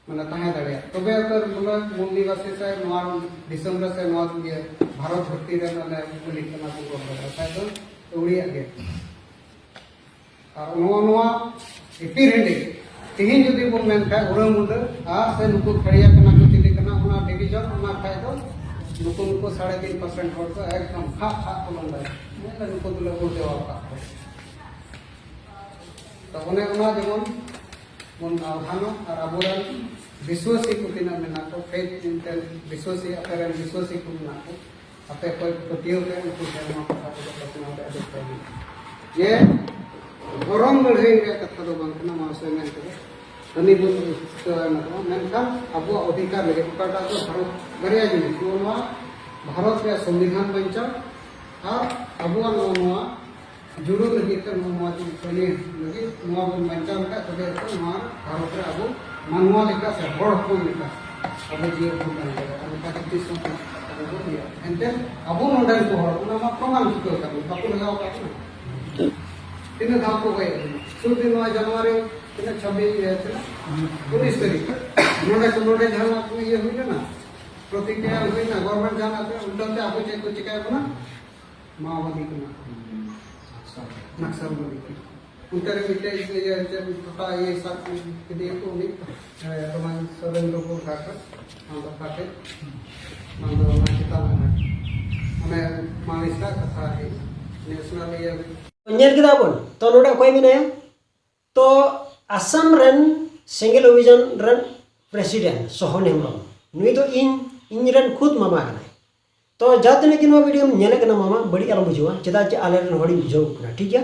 ᱢᱟᱱᱮ ᱛᱟᱦᱮᱸ ᱫᱟᱲᱮᱭᱟᱜ᱾ ᱛᱚᱵᱮ ᱩᱛᱟᱹᱨ ᱵᱚᱞᱮ ᱢᱩᱞ ᱱᱤᱵᱟᱥᱤ ᱥᱮ ᱱᱚᱣᱟ ᱫᱤᱥᱚᱢ ᱨᱮ ᱥᱮ ᱱᱚᱣᱟ ᱤᱭᱟᱹ ᱵᱷᱟᱨᱚᱛ ᱫᱷᱟᱹᱨᱛᱤ ᱨᱮ ᱢᱟᱱᱮ ᱢᱟᱹᱞᱤᱠ ᱠᱟᱱᱟ ᱵᱚᱱ ᱨᱚᱲ ᱫᱟᱲᱮᱭᱟᱜᱼᱟ, ᱵᱟᱠᱷᱟᱡ ᱫᱚ ᱟᱹᱣᱲᱤᱭᱟᱜ ᱜᱮ᱾ ᱟᱨ ᱱᱚᱣᱟ, ᱱᱚᱣᱟ ᱤᱯᱤᱨ ᱦᱤᱸᱰᱤ ᱛᱮᱦᱮᱧ ᱡᱩᱫᱤ ᱵᱚᱱ ᱢᱮᱱ ᱠᱷᱟᱡ ᱩᱲᱟᱹ ᱢᱩᱰᱟᱹ ᱟᱨ ᱥᱮ ᱱᱩᱠᱩ ᱠᱷᱟᱲᱤᱭᱟ ᱠᱟᱱᱟ ᱠᱚ ᱪᱤᱞᱤ ᱠᱟᱱᱟ, ᱚᱱᱟ ᱰᱤᱵᱷᱤᱡᱚᱱ, ᱚᱱᱟ ᱠᱷᱟᱡ ᱫᱚ ᱱᱩᱠᱩ, ᱱᱩᱠᱩ ᱥᱟᱲᱮ ᱛᱤᱱ ᱯᱟᱨᱥᱮᱱᱴ ᱦᱚᱲ ᱫᱚ ᱮᱠᱫᱚᱢ ᱠᱷᱟᱜ ᱠᱷᱟᱜ ᱠᱚ ᱞᱟᱸᱫᱟᱭᱟ᱾ ᱢᱮᱱᱫᱟ ᱱᱩᱠᱩ ᱫᱚᱞᱮ ᱵᱷᱳᱴ ᱫᱮᱣᱟ ᱟᱠᱟᱫ ᱠᱚᱣᱟ᱾ ᱛᱚ ᱚᱱᱮ ᱚᱱᱟ ᱡᱮᱢᱚᱱ ᱵᱚᱱ ᱟᱣᱦᱟᱱᱚᱜ ᱟᱨ ᱟᱵᱚᱨᱮᱱ ᱵᱤᱥᱣᱟᱥᱤ ᱠᱚ ᱛᱤᱱᱟᱹᱜ ᱢᱮᱱᱟᱜ ᱠᱚ, ᱯᱷᱮᱛ ᱮᱱᱛᱮ ᱵᱤᱥᱣᱟᱥᱤ, ᱟᱯᱮ ᱨᱮᱱ ᱵᱤᱥᱣᱟᱥᱤ ᱠᱚ ᱢᱮᱱᱟᱜ ᱠᱚ, ᱟᱯᱮ ᱠᱚᱭ ᱯᱟᱹᱛᱭᱟᱹᱣ ᱯᱮ, ᱩᱱᱠᱩ ᱴᱷᱮᱱ ᱱᱚᱣᱟ ᱠᱟᱛᱷᱟ ᱠᱚᱫᱚ ᱯᱟᱥᱱᱟᱣ ᱨᱮ ᱟᱹᱰᱤ ᱠᱚᱢ᱾ ᱡᱮ ᱫᱷᱚᱨᱚᱢ ᱞᱟᱹᱲᱦᱟᱹᱭ ᱨᱮᱭᱟᱜ ᱠᱟᱛᱷᱟ ᱫᱚ ᱵᱟᱝ ᱠᱟᱱᱟ, ᱢᱟᱦᱟᱥᱚᱭ ᱢᱮᱱ ᱠᱮᱫᱟ᱾ ᱦᱟᱹᱱᱤ ᱵᱚᱱ ᱪᱤᱠᱟᱹᱣᱟ ᱢᱮᱱᱛᱮ, ᱢᱮᱱᱠᱷᱟᱱ ᱟᱵᱚᱣᱟᱜ ᱚᱫᱷᱤᱠᱟᱨ ᱞᱟᱹᱜᱤᱫ ᱚᱠᱟᱴᱟᱜ ᱫᱚ ᱵᱷᱟᱨᱚᱛ ᱵᱟᱨᱭᱟ ᱡᱤᱱᱤᱥ, ᱱᱚᱣᱟ, ᱱᱚᱣᱟ ᱵᱷᱟᱨᱚᱛ ᱨᱮᱭᱟᱜ ᱥᱚᱝᱵᱤᱫᱷᱟᱱ ᱵᱟᱧᱪᱟᱣ ᱟᱨ ᱟᱵᱚᱣᱟᱜ ᱱᱚᱣᱟ, ᱱᱚᱣᱟ ᱡᱩᱲᱩ ᱞᱟᱹᱜᱤᱫ ᱛᱮ ᱱᱚᱣᱟ, ᱱᱚᱣᱟ ᱪᱮᱫ ᱠᱚ ᱞᱟᱹᱭᱟ, ᱱᱚᱣᱟ ᱵᱚᱱ ᱵᱟᱧᱪᱟᱣ ᱞᱮᱠᱷᱟᱡ ᱛᱚᱵᱮ ᱛᱚ ᱱᱚᱣᱟ ᱵᱷᱟᱨᱚᱛ ᱨᱮ ᱟᱵᱚ ᱢᱟᱱᱣᱟ ᱞᱮᱠᱟ ᱥᱮ ᱦᱚᱲ ᱦᱚᱯᱚᱱ ᱞᱮᱠᱟ ᱟᱵᱚ ᱡᱤᱭᱚᱱ ᱵᱚᱱ ᱛᱟᱦᱮᱸ ᱫᱟᱲᱮᱭᱟᱜᱼᱟ᱾ ᱚᱱᱠᱟ ᱠᱷᱟᱹᱛᱤᱨ ᱥᱟᱶᱛᱮ ᱟᱵᱚ ᱵᱚᱱ ᱤᱭᱟᱹ᱾ ᱮᱱᱛᱮ ᱟᱵᱚ ᱱᱚᱰᱮᱱ ᱠᱚ ᱦᱚᱲ ᱚᱱᱟ ᱢᱟ ᱯᱨᱚᱢᱟᱱ ᱪᱩᱠᱟᱹᱣ ᱠᱟᱱ ᱜᱮ, ᱵᱟᱠᱚ ᱞᱟᱜᱟᱣ ᱟᱠᱟᱫ ᱵᱚᱱᱟ᱾ ᱛᱤᱱᱟᱹᱜ ᱫᱷᱟᱣ ᱠᱚ ᱜᱚᱡ ᱮᱫ ᱵᱚᱱᱟ? ᱥᱩᱨ ᱫᱤᱱ ᱱᱚᱣᱟ ᱡᱟᱱᱩᱣᱟᱨᱤ ᱛᱤᱱᱟᱹᱜ, ᱪᱷᱟᱵᱵᱤᱥ, ᱤᱭᱟᱹ, ᱛᱤᱱᱟᱹᱜ? ᱩᱱᱤᱥ ᱛᱟᱹᱨᱤᱠᱷ ᱱᱚᱰᱮ ᱠᱚ, ᱱᱚᱰᱮ ᱡᱟᱦᱟᱱᱟᱜ ᱠᱚ ᱤᱭᱟᱹ ᱦᱩᱭ ᱞᱮᱱᱟ, ᱯᱨᱚᱛᱤᱠᱨᱤᱭᱟ ᱦᱩᱭ ᱞᱮᱱᱟ, ᱜᱚᱵᱷᱚᱨᱱᱢᱮᱱᱴ ᱡᱟᱦᱟᱱᱟᱜ ᱯᱮ ᱩᱞᱴᱟᱹ ᱛᱮ ᱟᱵᱚ ᱪᱮᱫ ᱠᱚ ᱪᱤᱠᱟᱹᱭ ᱵᱚᱱᱟ? ᱢᱟᱣᱵᱟᱫᱤ ᱠᱟᱱᱟ ᱠᱚ᱾ ᱱᱟᱠᱥᱟᱞ᱾ ᱱᱟᱠᱥᱟᱞᱵᱟᱫᱤ ᱠᱟᱱᱟ ᱠᱚ᱾ ᱚᱱᱛᱮ ᱨᱮ ᱢᱤᱫᱴᱮᱡ ᱤᱭᱟᱹ ᱪᱮᱫ ᱴᱚᱴᱷᱟ ᱤᱭᱟᱹ ᱥᱟᱵ ᱠᱮᱫᱮᱭᱟ ᱠᱚ ᱩᱱᱤ, ᱮ, ᱨᱚᱢᱟᱱ ᱥᱚᱨᱮᱱᱫᱨᱚᱯᱩᱨ ᱜᱷᱟᱴ ᱨᱮ, ᱚᱱᱟ ᱫᱚ ᱜᱷᱟᱴ ᱨᱮ, ᱚᱱᱟ ᱫᱚ ᱚᱱᱟ ᱪᱮᱛᱟᱱ ᱨᱮ, ᱚᱱᱮ ᱢᱟᱹᱞᱤᱥ ᱨᱮᱭᱟᱜ ᱠᱟᱛᱷᱟ ᱦᱮᱡ ᱮᱱᱟ᱾ ᱱᱮᱥᱱᱟᱞ ᱤᱭᱟᱹ ᱧᱮᱞ ᱠᱮᱫᱟ ᱵᱚᱱ, ᱛᱚ ᱱᱚᱰᱮ ᱚᱠᱚᱭ ᱢᱮᱱᱟᱭᱟ? ᱛᱚ ᱟᱥᱟᱢ ᱨᱮᱱ ᱥᱮᱸᱜᱮᱞ ᱚᱵᱷᱤᱡᱟᱱ ᱨᱮᱱ ᱯᱨᱮᱥᱤᱰᱮᱱᱴ ᱥᱚᱦᱚᱱ ᱦᱮᱢᱵᱨᱚᱢ, ᱱᱩᱭ ᱫᱚ ᱤᱧ, ᱤᱧ ᱨᱮᱱ ᱠᱷᱩᱫ ᱢᱟᱢᱟ ᱠᱟᱱᱟᱭ᱾ ᱛᱚ ᱡᱟᱦᱟᱸ ᱛᱤᱱᱟᱹᱜ ᱜᱮ ᱱᱚᱣᱟ ᱵᱷᱤᱰᱤᱭᱳᱢ ᱧᱮᱞᱮᱫ ᱠᱟᱱᱟ ᱢᱟᱢᱟ, ᱵᱟᱹᱲᱤᱡ ᱟᱞᱚᱢ ᱵᱩᱡᱷᱟᱹᱣᱟ, ᱪᱮᱫᱟᱜ ᱡᱮ ᱟᱞᱮ ᱨᱮᱱ ᱦᱚᱲᱤᱧ ᱵᱩᱡᱷᱟᱹᱣ ᱠᱟᱱᱟ, ᱴᱷᱤᱠ ᱜᱮᱭᱟ?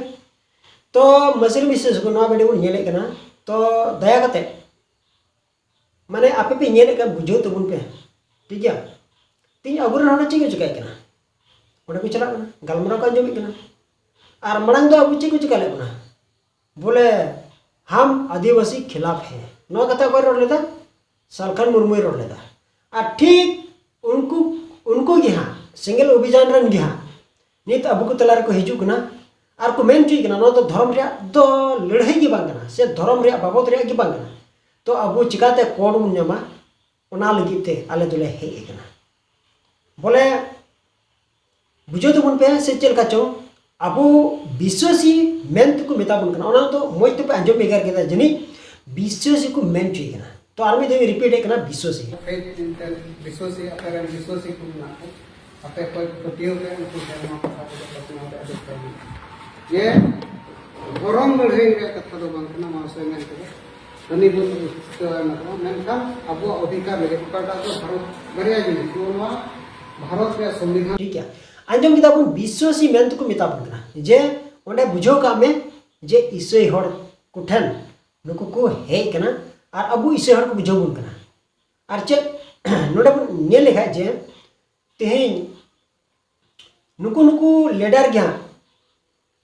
ᱛᱚ ᱢᱟᱹᱥᱤᱨ ᱢᱤᱥᱮᱥ ᱠᱚ ᱱᱚᱣᱟ ᱵᱷᱤᱰᱤᱭᱳ ᱵᱚᱱ ᱧᱮᱞᱮᱫ ᱠᱟᱱᱟ, ᱛᱚ ᱫᱟᱭᱟ ᱠᱟᱛᱮ ᱢᱟᱱᱮ ᱟᱯᱮ ᱯᱮ ᱧᱮᱞᱮᱫ ᱠᱟᱱ, ᱵᱩᱡᱷᱟᱹᱣ ᱛᱟᱵᱚᱱ ᱯᱮ, ᱴᱷᱤᱠ ᱜᱮᱭᱟ? ᱛᱤᱦᱤᱧ ᱟᱵᱚᱨᱮᱱ ᱦᱚᱲ ᱪᱮᱫ ᱠᱚ ᱪᱤᱠᱟᱹᱭᱮᱫ ᱠᱟᱱᱟ? ᱚᱸᱰᱮ ᱠᱚ ᱪᱟᱞᱟᱜ ᱠᱟᱱᱟ, ᱜᱟᱞᱢᱟᱨᱟᱣ ᱠᱚ ᱟᱸᱡᱚᱢᱮᱫ ᱠᱟᱱᱟ᱾ ᱟᱨ ᱢᱟᱲᱟᱝ ᱫᱚ ᱟᱵᱚ ᱪᱮᱫ ᱠᱚ ᱪᱤᱠᱟ ᱞᱮᱫ ᱵᱚᱱᱟ? ᱵᱚᱞᱮ ᱦᱟᱢ ᱟᱹᱫᱤᱵᱟᱹᱥᱤ ᱠᱷᱤᱞᱟᱯ ᱦᱮ, ᱱᱚᱣᱟ ᱠᱟᱛᱷᱟ ᱚᱠᱚᱭ ᱨᱚᱲ ᱞᱮᱫᱟ? ᱥᱟᱞᱠᱷᱟᱱ ᱢᱩᱨᱢᱩᱭ ᱨᱚᱲ ᱞᱮᱫᱟ᱾ ᱟᱨ ᱴᱷᱤᱠ ᱩᱱᱠᱩ, ᱩᱱᱠᱩ ᱜᱮ ᱦᱟᱸᱜ ᱥᱮᱸᱜᱮᱞ ᱚᱵᱷᱤᱡᱟᱱ ᱨᱮᱱ ᱜᱮ ᱦᱟᱸᱜ ᱱᱤᱛ ᱟᱵᱚ ᱠᱚ ᱛᱟᱞᱟ ᱨᱮᱠᱚ ᱦᱤᱡᱩᱜ ᱠᱟᱱᱟ ᱟᱨ ᱠᱚ ᱢᱮᱱ ᱦᱚᱪᱚᱭᱮᱫ ᱠᱟᱱᱟ, ᱱᱚᱣᱟ ᱫᱚ ᱫᱷᱚᱨᱚᱢ ᱨᱮᱭᱟᱜ ᱫᱚ ᱞᱟᱹᱲᱦᱟᱹᱭ ᱜᱮ ᱵᱟᱝ ᱠᱟᱱᱟ, ᱥᱮ ᱫᱷᱚᱨᱚᱢ ᱨᱮᱭᱟᱜ ᱵᱟᱵᱚᱫ ᱨᱮᱭᱟᱜ ᱜᱮ ᱵᱟᱝ ᱠᱟᱱᱟ᱾ ᱛᱚ ᱟᱵᱚ ᱪᱤᱠᱟᱛᱮ ᱠᱳᱰ ᱵᱚᱱ ᱧᱟᱢᱟ, ᱚᱱᱟ ᱞᱟᱹᱜᱤᱫ ᱛᱮ ᱟᱞᱮ ᱫᱚᱞᱮ ᱦᱮᱡ ᱟᱠᱟᱱᱟ᱾ ᱵᱚᱞᱮ ᱵᱩᱡᱷᱟᱹᱣ ᱛᱟᱵᱚᱱ ᱯᱮ, ᱥᱮ ᱪᱮᱫ ᱞᱮᱠᱟ ᱪᱚᱝ, ᱟᱵᱚ ᱵᱤᱥᱣᱟᱹᱥᱤ ᱢᱮᱱ ᱛᱮᱠᱚ ᱢᱮᱛᱟ ᱵᱚᱱ ᱠᱟᱱᱟ᱾ ᱚᱱᱟ ᱫᱚ ᱢᱚᱡᱽ ᱛᱮᱯᱮ ᱟᱸᱡᱚᱢ ᱵᱷᱮᱜᱟᱨ ᱠᱮᱫᱟ ᱡᱟᱹᱱᱤᱡ, ᱵᱤᱥᱣᱟᱹᱥᱤ ᱠᱚ ᱢᱮᱱ ᱦᱚᱪᱚᱭ ᱠᱟᱱᱟ᱾ ᱛᱚ ᱟᱨ ᱢᱤᱫ ᱫᱷᱟᱣ ᱤᱧ ᱨᱤᱯᱤᱴ ᱮᱫ ᱠᱟᱱᱟ, ᱵᱤᱥᱣᱟᱹᱥᱤ᱾ ᱯᱷᱮᱠ ᱢᱤᱫᱴᱮᱱ ᱵᱤᱥᱣᱟᱹᱥᱤ, ᱟᱯᱮ ᱨᱮᱱ ᱵᱤᱥᱣᱟᱹᱥᱤ ᱠᱚ ᱢᱮᱱᱟᱜ ᱠᱚ, ᱟᱯᱮ ᱚᱠᱚᱭ ᱠᱚ ᱯᱟᱹᱛᱭᱟᱹᱣ ᱯᱮ, ᱩᱱᱠᱩ ᱴᱷᱮᱱ ᱱᱚᱣᱟ ᱠᱟᱛᱷᱟ ᱠᱚᱫᱚ ᱯᱟᱥᱱᱟᱣ ᱨᱮᱭᱟᱜ ᱫᱚᱨᱠᱟᱨ ᱢᱮᱱᱟᱜᱼᱟ᱾ ᱡᱮ ᱫᱷᱚᱨᱚᱢ ᱞᱟᱹᱲᱦᱟᱹᱭ ᱨᱮᱭᱟᱜ ᱠᱟᱛᱷᱟ ᱫᱚ ᱵᱟᱝ ᱠᱟᱱᱟ, ᱢᱟᱦᱟᱥᱚᱭ ᱢᱮᱱ ᱠᱮᱫᱟ᱾ ᱦᱟᱹᱱᱤ ᱵᱚᱱ ᱪᱷᱩᱴᱟᱹᱣ ᱮᱱᱟ ᱠᱚ, ᱢᱮᱱᱠᱷᱟᱱ ᱟᱵᱚᱣᱟᱜ ᱚᱫᱷᱤᱠᱟᱨ ᱞᱟᱹᱜᱤᱫ ᱚᱠᱟᱴᱟᱜ ᱫᱚ ᱵᱷᱟᱨᱚᱛ, ᱵᱟᱨᱭᱟ ᱡᱤᱱᱤᱥ, ᱱᱚᱣᱟ ᱵᱷᱟᱨᱚᱛ ᱨᱮᱭᱟᱜ ᱥᱚᱝᱵᱤᱫᱷᱟᱱ᱾ ᱴᱷᱤᱠ ᱜᱮᱭᱟ, ᱟᱸᱡᱚᱢ ᱠᱮᱫᱟ ᱵᱚᱱ, ᱵᱤᱥᱣᱟᱹᱥᱤ ᱢᱮᱱ ᱛᱮᱠᱚ ᱢᱮᱛᱟ ᱵᱚᱱ ᱠᱟᱱᱟ᱾ ᱡᱮ ᱚᱸᱰᱮ ᱵᱩᱡᱷᱟᱹᱣ ᱠᱟᱜ ᱢᱮ ᱡᱮ ᱤᱥᱟᱹᱭ ᱦᱚᱲ ᱠᱚᱴᱷᱮᱱ ᱱᱩᱠᱩ ᱠᱚ ᱦᱮᱡ ᱠᱟᱱᱟ ᱟᱨ ᱟᱵᱚ ᱤᱥᱟᱹᱭ ᱦᱚᱲ ᱠᱚ ᱵᱩᱡᱷᱟᱹᱣ ᱵᱚᱱ ᱠᱟᱱᱟ᱾ ᱟᱨ ᱪᱮᱫ ᱱᱚᱰᱮ ᱵᱚᱱ ᱧᱮᱞ ᱞᱮᱠᱷᱟᱡ ᱡᱮ ᱛᱮᱦᱮᱧ ᱱᱩᱠᱩ, ᱱᱩᱠᱩ ᱞᱤᱰᱟᱨ ᱜᱮ ᱦᱟᱸᱜ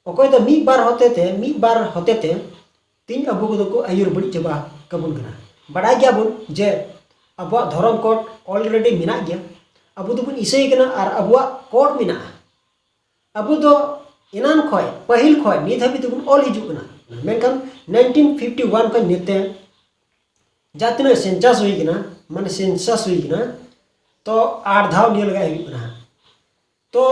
ᱚᱠᱚᱭ ᱫᱚ ᱢᱤᱫ ᱵᱟᱨ ᱦᱚᱛᱮ ᱛᱮ, ᱢᱤᱫ ᱵᱟᱨ ᱦᱚᱛᱮ ᱛᱮ ᱛᱮᱦᱮᱧ ᱟᱵᱚ ᱠᱚᱫᱚ ᱠᱚ ᱟᱹᱭᱩᱨ ᱵᱟᱹᱲᱤᱡ ᱪᱟᱵᱟ ᱠᱟᱵᱚᱱ ᱠᱟᱱᱟ᱾ ᱵᱟᱰᱟᱭ ᱜᱮᱭᱟᱵᱚᱱ ᱡᱮ ᱟᱵᱚᱣᱟᱜ ᱫᱷᱚᱨᱚᱢ ᱠᱳᱰ already ᱢᱮᱱᱟᱜ ᱜᱮᱭᱟ, ᱟᱵᱚ ᱫᱚᱵᱚᱱ ᱤᱥᱟᱹᱭ ᱠᱟᱱᱟ ᱟᱨ ᱟᱵᱚᱣᱟᱜ ᱠᱳᱰ ᱢᱮᱱᱟᱜᱼᱟ᱾ ᱟᱵᱚ ᱫᱚ ᱮᱱᱟᱱ ᱠᱷᱚᱡ, ᱯᱟᱹᱦᱤᱞ ᱠᱷᱚᱡ ᱱᱤᱛ ᱦᱟᱹᱵᱤᱡ ᱛᱮᱵᱚᱱ ᱚᱞ ᱦᱤᱡᱩᱜ ᱠᱟᱱᱟ, ᱢᱮᱱᱠᱷᱟᱱ ᱱᱟᱭᱤᱱᱴᱤᱱ ᱯᱷᱤᱯᱴᱤ ᱳᱣᱟᱱ ᱠᱷᱚᱡ ᱱᱤᱛ ᱛᱮ ᱡᱟᱦᱟᱸ ᱛᱤᱱᱟᱹᱜ ᱥᱮᱱᱥᱟᱥ ᱦᱩᱭ ᱠᱟᱱᱟ, ᱢᱟᱱᱮ ᱥᱮᱱᱥᱟᱥ ᱦᱩᱭ ᱠᱟᱱᱟ, ᱛᱚ ᱟᱴ ᱫᱷᱟᱣ ᱱᱤᱭᱟᱹ ᱞᱮᱠᱟ ᱦᱩᱭᱩᱜ ᱠᱟᱱᱟ᱾ ᱛᱚ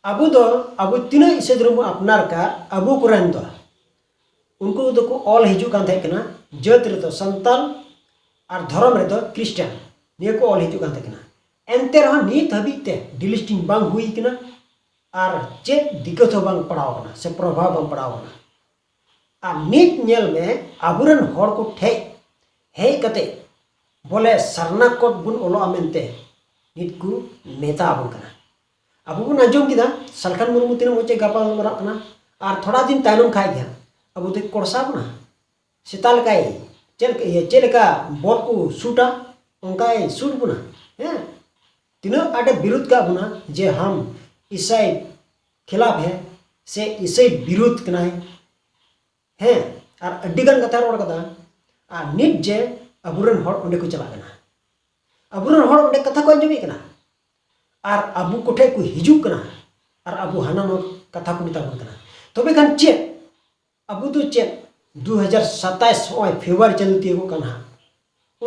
ᱟᱵᱚ ᱫᱚ, ᱟᱵᱚ ᱛᱤᱱᱟᱹᱜ ᱤᱥᱟᱹᱭ ᱫᱷᱚᱨᱚᱢ ᱵᱚᱱ ᱟᱯᱱᱟᱨ ᱠᱟᱜ, ᱟᱵᱚ ᱠᱚᱨᱮᱱ ᱫᱚ ᱩᱱᱠᱩ ᱫᱚᱠᱚ ᱚᱞ ᱦᱤᱡᱩᱜ ᱠᱟᱱ ᱛᱟᱦᱮᱸ ᱠᱟᱱᱟ, ᱡᱟᱹᱛ ᱨᱮᱫᱚ ᱥᱟᱱᱛᱟᱞ ᱟᱨ ᱫᱷᱚᱨᱚᱢ ᱨᱮᱫᱚ ᱠᱷᱨᱤᱥᱴᱟᱱ, ᱱᱤᱭᱟᱹ ᱠᱚ ᱚᱞ ᱦᱤᱡᱩᱜ ᱠᱟᱱ ᱛᱟᱦᱮᱸ ᱠᱟᱱᱟ᱾ ᱮᱱᱛᱮ ᱨᱮᱦᱚᱸ ᱱᱤᱛ ᱦᱟᱹᱵᱤᱡ ᱛᱮ ᱰᱤᱞᱤᱥᱴᱤᱝ ᱵᱟᱝ ᱦᱩᱭ ᱠᱟᱱᱟ᱾ ᱟᱨ ᱪᱮᱫ ᱫᱤᱠᱠᱟᱹᱛ ᱦᱚᱸ ᱵᱟᱝ ᱯᱟᱲᱟᱣ ᱟᱠᱟᱱᱟ ᱥᱮ ᱯᱨᱚᱵᱷᱟᱵᱽ ᱵᱟᱝ ᱯᱟᱲᱟᱣ ᱟᱠᱟᱱᱟ᱾ ᱟᱨ ᱱᱤᱛ ᱧᱮᱞ ᱢᱮ, ᱟᱵᱚᱨᱮᱱ ᱦᱚᱲ ᱠᱚ ᱴᱷᱮᱡ ᱦᱮᱡ ᱠᱟᱛᱮ ᱵᱚᱞᱮ ᱥᱟᱨᱱᱟ ᱠᱳᱰ ᱵᱚᱱ ᱚᱞᱚᱜᱼᱟ ᱢᱮᱱᱛᱮ ᱱᱤᱛ ᱠᱚ ᱢᱮᱛᱟ ᱟᱵᱚᱱ ᱠᱟᱱᱟ᱾ ᱟᱵᱚ ᱵᱚᱱ ᱟᱸᱡᱚᱢ ᱠᱮᱫᱟ ᱥᱟᱞᱠᱷᱟᱱ ᱢᱩᱨᱢᱩ ᱛᱤᱱᱟᱹᱜ ᱢᱚᱡᱽ ᱮ ᱜᱟᱯᱟᱞ ᱢᱟᱨᱟᱜ ᱠᱟᱱᱟ, ᱟᱨ ᱛᱷᱚᱲᱟ ᱫᱤᱱ ᱛᱟᱭᱱᱚᱢ ᱠᱷᱟᱡ ᱜᱮ ᱟᱵᱚ ᱫᱚᱭ ᱠᱚᱲᱥᱟ ᱵᱚᱱᱟ᱾ ᱥᱮᱛᱟ ᱞᱮᱠᱟᱭ ᱪᱮᱫ ᱞᱮᱠᱟ, ᱤᱭᱟᱹ, ᱪᱮᱫ ᱞᱮᱠᱟ ᱵᱚᱞ ᱠᱚ ᱥᱩᱴᱟ, ᱚᱱᱠᱟᱭ ᱥᱩᱴ ᱵᱚᱱᱟ᱾ ᱦᱮᱸ, ᱛᱤᱱᱟᱹᱜ ᱟᱸᱴᱮ ᱵᱤᱨᱩᱫ ᱠᱟᱜ ᱵᱚᱱᱟ ᱡᱮ ᱦᱟᱢ ᱤᱥᱟᱹᱭ ᱠᱷᱤᱞᱟᱯ ᱦᱮ ᱥᱮ ᱤᱥᱟᱹᱭ ᱵᱤᱨᱩᱫ ᱠᱟᱱᱟᱭ᱾ ᱦᱮᱸ, ᱟᱨ ᱟᱹᱰᱤ ᱜᱟᱱ ᱠᱟᱛᱷᱟ ᱨᱚᱲ ᱠᱟᱫᱟ᱾ ᱟᱨ ᱱᱤᱛ ᱡᱮ ᱟᱵᱚᱨᱮᱱ ᱦᱚᱲ ᱚᱸᱰᱮ ᱠᱚ ᱪᱟᱞᱟᱜ ᱠᱟᱱᱟ, ᱟᱵᱚᱨᱮᱱ ᱦᱚᱲ ᱚᱸᱰᱮ ᱠᱟᱛᱷᱟ ᱠᱚ ᱟᱸᱡᱚᱢᱮᱫ ᱠᱟᱱᱟ, ᱟᱨ ᱟᱵᱚ ᱠᱚᱴᱷᱮᱡ ᱠᱚ ᱦᱤᱡᱩᱜ ᱠᱟᱱᱟ, ᱟᱨ ᱟᱵᱚ ᱦᱟᱱᱟ ᱱᱚᱣᱟ ᱠᱟᱛᱷᱟ ᱠᱚ ᱢᱮᱛᱟ ᱵᱚᱱ ᱠᱟᱱᱟ᱾ ᱛᱚᱵᱮ ᱠᱷᱟᱱ ᱪᱮᱫ ᱟᱵᱚ ᱫᱚ ᱪᱮᱫ ᱫᱩ ᱦᱟᱡᱟᱨ ᱥᱟᱛᱟᱭᱤᱥ ᱱᱚᱜᱼᱚᱭ ᱯᱷᱮᱵᱽᱨᱩᱣᱟᱨᱤ ᱪᱟᱸᱫᱳ ᱛᱤᱭᱳᱜᱚᱜ ᱠᱟᱱᱟ ᱦᱟᱸᱜ,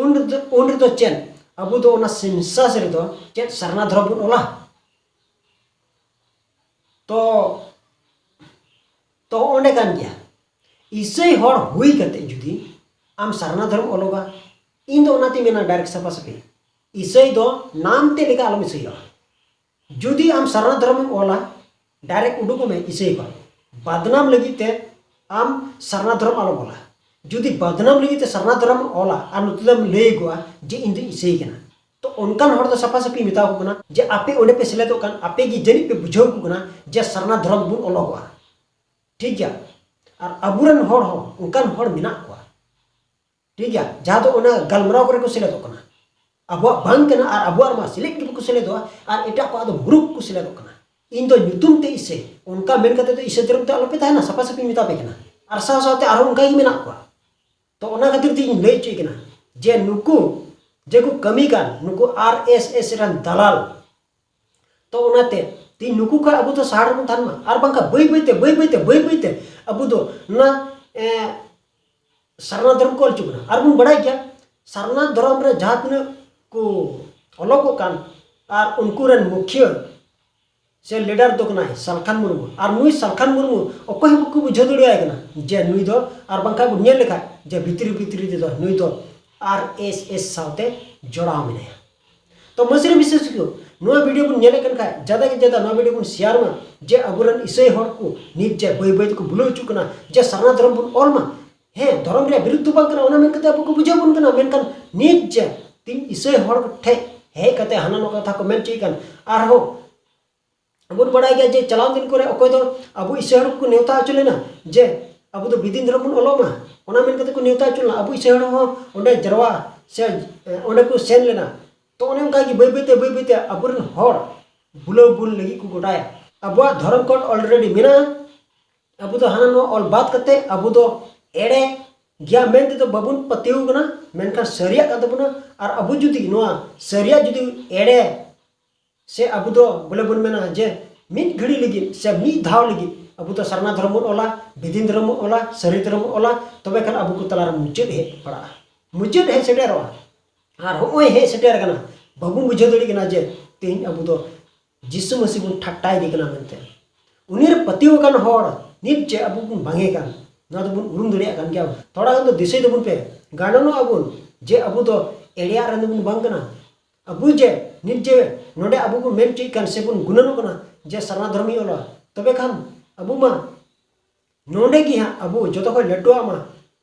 ᱩᱱ ᱨᱮᱫᱚ, ᱩᱱ ᱨᱮᱫᱚ ᱪᱮᱫ ᱟᱵᱚ ᱫᱚ ᱚᱱᱟ ᱥᱮᱱᱥᱟᱥ ᱨᱮᱫᱚ ᱪᱮᱫ ᱥᱟᱨᱱᱟ ᱫᱷᱚᱨᱚᱢ ᱵᱚᱱ ᱚᱞᱟ? ᱛᱚ, ᱛᱚ ᱚᱸᱰᱮ ᱠᱟᱱ ᱜᱮᱭᱟ, ᱤᱥᱟᱹᱭ ᱦᱚᱲ ᱦᱩᱭ ᱠᱟᱛᱮ ᱡᱩᱫᱤ ᱟᱢ ᱥᱟᱨᱱᱟ ᱫᱷᱚᱨᱚᱢ ᱚᱞᱚᱜᱟ, ᱤᱧ ᱫᱚ ᱚᱱᱟᱛᱤᱧ ᱢᱮᱱᱟ ᱰᱟᱭᱨᱮᱠᱴ ᱥᱟᱯᱷᱟ ᱥᱟᱹᱯᱷᱤ᱾ ᱤᱥᱟᱹᱭ ᱫᱚ ᱱᱟᱢ ᱛᱮ ᱞᱮᱠᱟ ᱟᱞᱚᱢ ᱤᱥᱟᱹᱭᱚᱜᱼᱟ᱾ ᱡᱩᱫᱤ ᱟᱢ ᱥᱟᱨᱱᱟ ᱫᱷᱚᱨᱚᱢᱮᱢ ᱚᱞᱟ, ᱰᱟᱭᱨᱮᱠᱴ ᱩᱰᱩᱠᱚᱜ ᱢᱮ ᱤᱥᱟᱹᱭ ᱠᱷᱚᱱ᱾ ᱵᱟᱫᱱᱟᱢ ᱞᱟᱹᱜᱤᱫ ᱛᱮ ᱟᱢ ᱥᱟᱨᱱᱟ ᱫᱷᱚᱨᱚᱢ ᱟᱞᱚᱢ ᱚᱞᱟ᱾ ᱡᱩᱫᱤ ᱵᱟᱫᱱᱟᱢ ᱞᱟᱹᱜᱤᱫ ᱛᱮ ᱥᱟᱨᱱᱟ ᱫᱷᱚᱨᱚᱢᱮᱢ ᱚᱞᱟ ᱟᱨ ᱱᱚᱛᱮ ᱫᱚᱢ ᱞᱟᱹᱭ ᱟᱠᱚᱣᱟ ᱡᱮ ᱤᱧ ᱫᱚᱧ ᱤᱥᱟᱹᱭ ᱠᱟᱱᱟ, ᱛᱚ ᱚᱱᱠᱟᱱ ᱦᱚᱲ ᱫᱚ ᱥᱟᱯᱷᱟ ᱥᱟᱹᱯᱷᱤ ᱢᱮᱛᱟ ᱠᱚ ᱠᱟᱱᱟ ᱡᱮ ᱟᱯᱮ ᱚᱸᱰᱮ ᱯᱮ ᱥᱮᱞᱮᱫᱚᱜ ᱠᱟᱱ, ᱟᱯᱮ ᱜᱮ ᱡᱟᱹᱱᱤᱡ ᱯᱮ ᱵᱩᱡᱷᱟᱹᱣ ᱠᱚ ᱠᱟᱱᱟ ᱡᱮ ᱥᱟᱨᱱᱟ ᱫᱷᱚᱨᱚᱢ ᱵᱚᱱ ᱚᱞᱚᱜᱚᱜᱼᱟ᱾ ᱴᱷᱤᱠ ᱜᱮᱭᱟ, ᱟᱨ ᱟᱵᱚᱨᱮᱱ ᱦᱚᱲ ᱦᱚᱸ ᱚᱱᱠᱟᱱ ᱦᱚᱲ ᱢᱮᱱᱟᱜ ᱠᱚᱣᱟ᱾ ᱴᱷᱤᱠ ᱜᱮᱭᱟ, ᱡᱟᱦᱟᱸ ᱫᱚ ᱚᱱᱟ ᱜᱟᱞᱢᱟᱨᱟᱣ ᱠᱚᱨᱮ ᱠᱚ ᱥᱮᱞᱮᱫᱚᱜ ᱠᱟᱱᱟ, ᱟᱵᱚᱣᱟᱜ ᱵᱟᱝ ᱠᱟᱱᱟ ᱟᱨ ᱟᱵᱚᱣᱟᱜ ᱨᱮᱢᱟ ᱥᱮᱞᱮᱫ ᱜᱮ ᱵᱟᱠᱚ ᱥᱮᱞᱮᱫᱚᱜᱼᱟ, ᱟᱨ ᱮᱴᱟᱜ ᱠᱚᱣᱟᱜ ᱫᱚ ᱢᱩᱨᱩᱠ ᱠᱚ ᱥᱮᱞᱮᱫᱚᱜ ᱠᱟᱱᱟ᱾ ᱤᱧ ᱫᱚ ᱧᱩᱛᱩᱢ ᱛᱮ ᱤᱥᱟᱹᱭ, ᱚᱱᱠᱟ ᱢᱮᱱ ᱠᱟᱛᱮ ᱫᱚ ᱤᱥᱟᱹᱭ ᱫᱷᱚᱨᱚᱢ ᱛᱮ ᱟᱞᱚᱯᱮ ᱛᱟᱦᱮᱱᱟ, ᱥᱟᱯᱷᱟ ᱥᱟᱹᱯᱷᱤ ᱢᱮᱛᱟ ᱯᱮ ᱠᱟᱱᱟ᱾ ᱟᱨ ᱥᱟᱶ ᱥᱟᱶᱛᱮ ᱟᱨᱦᱚᱸ ᱚᱱᱠᱟ ᱜᱮ ᱢᱮᱱᱟᱜ ᱠᱚᱣᱟ᱾ ᱛᱚ ᱚᱱᱟ ᱠᱷᱟᱹᱛᱤᱨ ᱛᱮ ᱤᱧ ᱞᱟᱹᱭ ᱦᱚᱪᱚᱭ ᱠᱟᱱᱟ ᱡᱮ ᱱᱩᱠᱩ ᱡᱮ ᱠᱚ ᱠᱟᱹᱢᱤ ᱠᱟᱱ ᱱᱩᱠᱩ ᱟᱨ ᱮᱥ ᱮᱥ ᱨᱮᱱ ᱫᱟᱞᱟᱞ, ᱛᱚ ᱚᱱᱟᱛᱮ ᱛᱤᱦᱤᱧ ᱱᱩᱠᱩ ᱠᱷᱚᱱ ᱟᱵᱚ ᱫᱚ ᱥᱟᱦᱟ ᱨᱮᱵᱚᱱ ᱛᱟᱦᱮᱱ ᱢᱟ, ᱟᱨ ᱵᱟᱝᱠᱷᱟᱱ ᱵᱟᱹᱭ ᱵᱟᱹᱭᱛᱮ ᱵᱟᱹᱭ ᱵᱟᱹᱭᱛᱮ ᱵᱟᱹᱭ ᱵᱟᱹᱭᱛᱮ ᱟᱵᱚ ᱫᱚ ᱚᱱᱟ, ᱮ, ᱥᱟᱨᱱᱟ ᱫᱷᱚᱨᱚᱢ ᱠᱚ ᱚᱞ ᱦᱚᱪᱚ ᱵᱚᱱᱟ᱾ ᱟᱨ ᱵᱚᱱ ᱵᱟᱲᱟᱭ ᱜᱮᱭᱟ ᱥᱟᱨᱱᱟ ᱫᱷᱚᱨᱚᱢ ᱨᱮ ᱡᱟᱦᱟᱸ ᱛᱤᱱᱟᱹᱜ ᱠᱚ ᱚᱞᱚᱜᱚᱜ ᱠᱟᱱ ᱟᱨ ᱩᱱᱠᱩ ᱨᱮᱱ ᱢᱩᱠᱷᱤᱭᱟᱹ ᱥᱮ ᱞᱤᱰᱟᱨ ᱫᱚ ᱠᱟᱱᱟᱭ ᱥᱟᱞᱠᱷᱟᱱ ᱢᱩᱨᱢᱩ᱾ ᱟᱨ ᱱᱩᱭ ᱥᱟᱞᱠᱷᱟᱱ ᱢᱩᱨᱢᱩ ᱚᱠᱚᱭ ᱦᱚᱸ ᱵᱟᱠᱚ ᱵᱩᱡᱷᱟᱹᱣ ᱫᱟᱲᱮᱭᱟᱭ ᱠᱟᱱᱟ ᱡᱮ ᱱᱩᱭ ᱫᱚ ᱟᱨ ᱵᱟᱝᱠᱷᱟᱱ ᱵᱚᱱ ᱧᱮᱞ ᱞᱮᱠᱷᱟᱡ ᱡᱮ ᱵᱷᱤᱛᱨᱤ ᱵᱷᱤᱛᱨᱤ ᱛᱮᱫᱚ ᱱᱩᱭ ᱫᱚ ᱟᱨ ᱮᱥ ᱮᱥ ᱥᱟᱶᱛᱮ ᱡᱚᱲᱟᱣ ᱢᱮᱱᱟᱭᱟ᱾ ᱛᱚ ᱢᱟᱹᱥᱨᱤ ᱵᱤᱥᱮᱥ ᱠᱚ ᱱᱚᱣᱟ video ᱵᱚᱱ ᱧᱮᱞᱮᱫ ᱠᱟᱱ ᱠᱷᱟᱡ, ᱡᱟᱫᱟ ᱜᱮ ᱡᱟᱫᱟ ᱱᱚᱣᱟ video ᱵᱚᱱ share ᱢᱟ, ᱡᱮ ᱟᱵᱚᱨᱮᱱ ᱤᱥᱟᱹᱭ ᱦᱚᱲ ᱠᱚ ᱱᱤᱛ ᱡᱮ ᱵᱟᱹᱭ ᱵᱟᱹᱭ ᱛᱮᱠᱚ ᱵᱩᱞᱟᱹᱣ ᱦᱚᱪᱚᱜ ᱠᱟᱱᱟ, ᱡᱮ ᱥᱟᱨᱱᱟ ᱫᱷᱚᱨᱚᱢ ᱵᱚᱱ ᱚᱞ ᱢᱟ᱾ ᱦᱮᱸ, ᱫᱷᱚᱨᱚᱢ ᱨᱮᱭᱟᱜ ᱵᱤᱨᱩᱫᱷ ᱫᱚ ᱵᱟᱝ ᱠᱟᱱᱟ, ᱚᱱᱟ ᱢᱮᱱ ᱠᱟᱛᱮ ᱟᱵᱚ ᱠᱚ ᱵᱩᱡᱷᱟᱹᱣ ᱵᱚᱱ ᱠᱟᱱᱟ, ᱢᱮᱱᱠᱷᱟᱱ ᱱᱤᱛ ᱡᱮ ᱛᱤᱦᱤᱧ ᱤᱥᱟᱹᱭ ᱦᱚᱲ ᱴᱷᱮᱡ ᱦᱮᱡ ᱠᱟᱛᱮ ᱦᱟᱱᱟ ᱱᱚᱣᱟ ᱠᱟᱛᱷᱟ ᱠᱚ ᱢᱮᱱ ᱦᱚᱪᱚᱭᱮᱫ ᱠᱟᱱ, ᱟᱨᱦᱚᱸ ᱵᱚᱱ ᱵᱟᱲᱟᱭ ᱜᱮᱭᱟ ᱡᱮ ᱪᱟᱞᱟᱣ ᱫᱤᱱ ᱠᱚᱨᱮ ᱚᱠᱚᱭ ᱫᱚ ᱟᱵᱚ ᱤᱥᱟᱹᱭ ᱦᱚᱲ ᱠᱚ ᱱᱮᱣᱛᱟ ᱦᱚᱪᱚ ᱞᱮᱱᱟ ᱡᱮ ᱟᱵᱚ ᱫᱚ ᱵᱤᱫᱤᱱ ᱫᱷᱚᱨᱚᱢ ᱵᱚᱱ ᱚᱞᱚᱜ ᱢᱟ, ᱚᱱᱟ ᱢᱮᱱ ᱠᱟᱛᱮ ᱠᱚ ᱱᱮᱣᱛᱟ ᱦᱚᱪᱚ ᱞᱮᱱᱟ᱾ ᱟᱵᱚ ᱤᱥᱟᱹᱭ ᱦᱚᱲ ᱦᱚᱸ ᱚᱸᱰᱮ ᱡᱟᱨᱣᱟ ᱥᱮ, ᱮ, ᱚᱸᱰᱮ ᱠᱚ ᱥᱮᱱ ᱞᱮᱱᱟ᱾ ᱛᱚ ᱚᱱᱮ ᱚᱱᱠᱟ ᱜᱮ ᱵᱟᱹᱭ ᱵᱟᱹᱭ ᱛᱮ, ᱵᱟᱹᱭ ᱵᱟᱹᱭ ᱛᱮ ᱟᱵᱚᱨᱮᱱ ᱦᱚᱲ ᱵᱩᱞᱟᱹᱣ ᱵᱚᱱ ᱞᱟᱹᱜᱤᱫ ᱠᱚ ᱜᱚᱴᱟᱭᱟ᱾ ᱟᱵᱚᱣᱟᱜ ᱫᱷᱚᱨᱚᱢ code already ᱢᱮᱱᱟᱜᱼᱟ᱾ ᱟᱵᱚ ᱫᱚ ᱦᱟᱱᱟ ᱱᱚᱣᱟ ᱚᱞ ᱵᱟᱫ ᱠᱟᱛᱮ ᱟᱵᱚ ᱫᱚ ᱮᱲᱮ ᱜᱮᱭᱟ ᱢᱮᱱ ᱛᱮᱫᱚ ᱵᱟᱵᱚᱱ ᱯᱟᱹᱛᱭᱟᱹᱣ ᱠᱟᱱᱟ, ᱢᱮᱱᱠᱷᱟᱱ ᱥᱟᱹᱨᱤᱭᱟᱜ ᱠᱟᱱ ᱛᱟᱵᱚᱱᱟ᱾ ᱟᱨ ᱟᱵᱚ ᱡᱩᱫᱤ ᱱᱚᱣᱟ ᱥᱟᱹᱨᱤᱭᱟᱜ ᱡᱩᱫᱤ ᱮᱲᱮ ᱥᱮ ᱟᱵᱚ ᱫᱚ ᱵᱚᱞᱮ ᱵᱚᱱ ᱢᱮᱱᱟ ᱡᱮ ᱢᱤᱫ ᱜᱷᱟᱹᱲᱤ ᱞᱟᱹᱜᱤᱫ ᱥᱮ ᱢᱤᱫ ᱫᱷᱟᱣ ᱞᱟᱹᱜᱤᱫ ᱟᱵᱚ ᱫᱚ ᱥᱟᱨᱱᱟ ᱫᱷᱚᱨᱚᱢ ᱵᱚᱱ ᱚᱞᱟ, ᱵᱤᱫᱤᱱ ᱫᱷᱚᱨᱚᱢ ᱵᱚᱱ ᱚᱞᱟ, ᱥᱟᱹᱨᱤ ᱫᱷᱚᱨᱚᱢ ᱵᱚᱱ ᱚᱞᱟ, ᱛᱚᱵᱮ ᱠᱷᱟᱱ ᱟᱵᱚ ᱠᱚ ᱛᱟᱞᱟᱨᱮ ᱢᱩᱪᱟᱹᱫ ᱦᱮᱡ ᱯᱟᱲᱟᱜᱼᱟ, ᱢᱩᱪᱟᱹᱫ ᱦᱮᱡ ᱥᱮᱴᱮᱨᱚᱜᱼᱟ᱾ ᱟᱨ ᱦᱚᱸᱜᱼᱚᱭ ᱦᱮᱡ ᱥᱮᱴᱮᱨ ᱟᱠᱟᱱᱟ, ᱵᱟᱵᱚᱱ ᱵᱩᱡᱷᱟᱹᱣ ᱫᱟᱲᱮᱭᱟᱜ ᱠᱟᱱᱟ ᱡᱮ ᱛᱮᱦᱮᱧ ᱟᱵᱚ ᱫᱚ ᱡᱤᱥᱩ ᱢᱟᱹᱥᱤ ᱵᱚᱱ ᱴᱷᱟᱴᱴᱟᱭᱮᱫᱮ ᱠᱟᱱᱟ ᱢᱮᱱᱛᱮ᱾ ᱩᱱᱤ ᱨᱮ ᱯᱟᱹᱛᱭᱟᱹᱣ ᱟᱠᱟᱱ ᱦᱚᱲ ᱱᱤᱛ ᱡᱮ ᱟᱵᱚ ᱵᱚᱱ ᱵᱟᱝᱮ ᱠᱟᱱ, ᱱᱚᱣᱟ ᱫᱚᱵᱚᱱ ᱩᱨᱩᱢ ᱫᱟᱲᱮᱭᱟᱜ ᱠᱟᱱ ᱜᱮᱭᱟ᱾ ᱛᱷᱚᱲᱟ ᱜᱟᱱ ᱫᱚ ᱫᱤᱥᱟᱹᱭ ᱛᱟᱵᱚᱱ ᱯᱮ, ᱜᱟᱱᱚᱱᱚᱜ ᱟᱵᱚᱱ ᱡᱮ ᱟᱵᱚ ᱫᱚ ᱮᱲᱮᱭᱟᱜ ᱨᱮᱱ ᱫᱚᱵᱚᱱ ᱵᱟᱝ ᱠᱟᱱᱟ᱾ ᱟᱵᱚ ᱡᱮ ᱱᱤᱛ ᱡᱮ ᱱᱚᱰᱮ ᱟᱵᱚ ᱵᱚᱱ ᱢᱮᱱ ᱦᱚᱪᱚᱭᱮᱫ ᱠᱟᱱ ᱥᱮᱵᱚᱱ ᱜᱩᱱᱟᱹᱱᱚᱜ ᱠᱟᱱᱟ ᱡᱮ ᱥᱟᱨᱱᱟ ᱫᱷᱚᱨᱚᱢᱤᱧ ᱚᱞᱟ, ᱛᱚᱵᱮ ᱠᱷᱟᱱ ᱟᱵᱚ ᱢᱟ ᱱᱚᱰᱮ ᱜᱮ ᱦᱟᱸᱜ ᱟᱵᱚ ᱡᱚᱛᱚ ᱠᱷᱚᱱ ᱞᱟᱹᱴᱩᱣᱟᱜ ᱢᱟ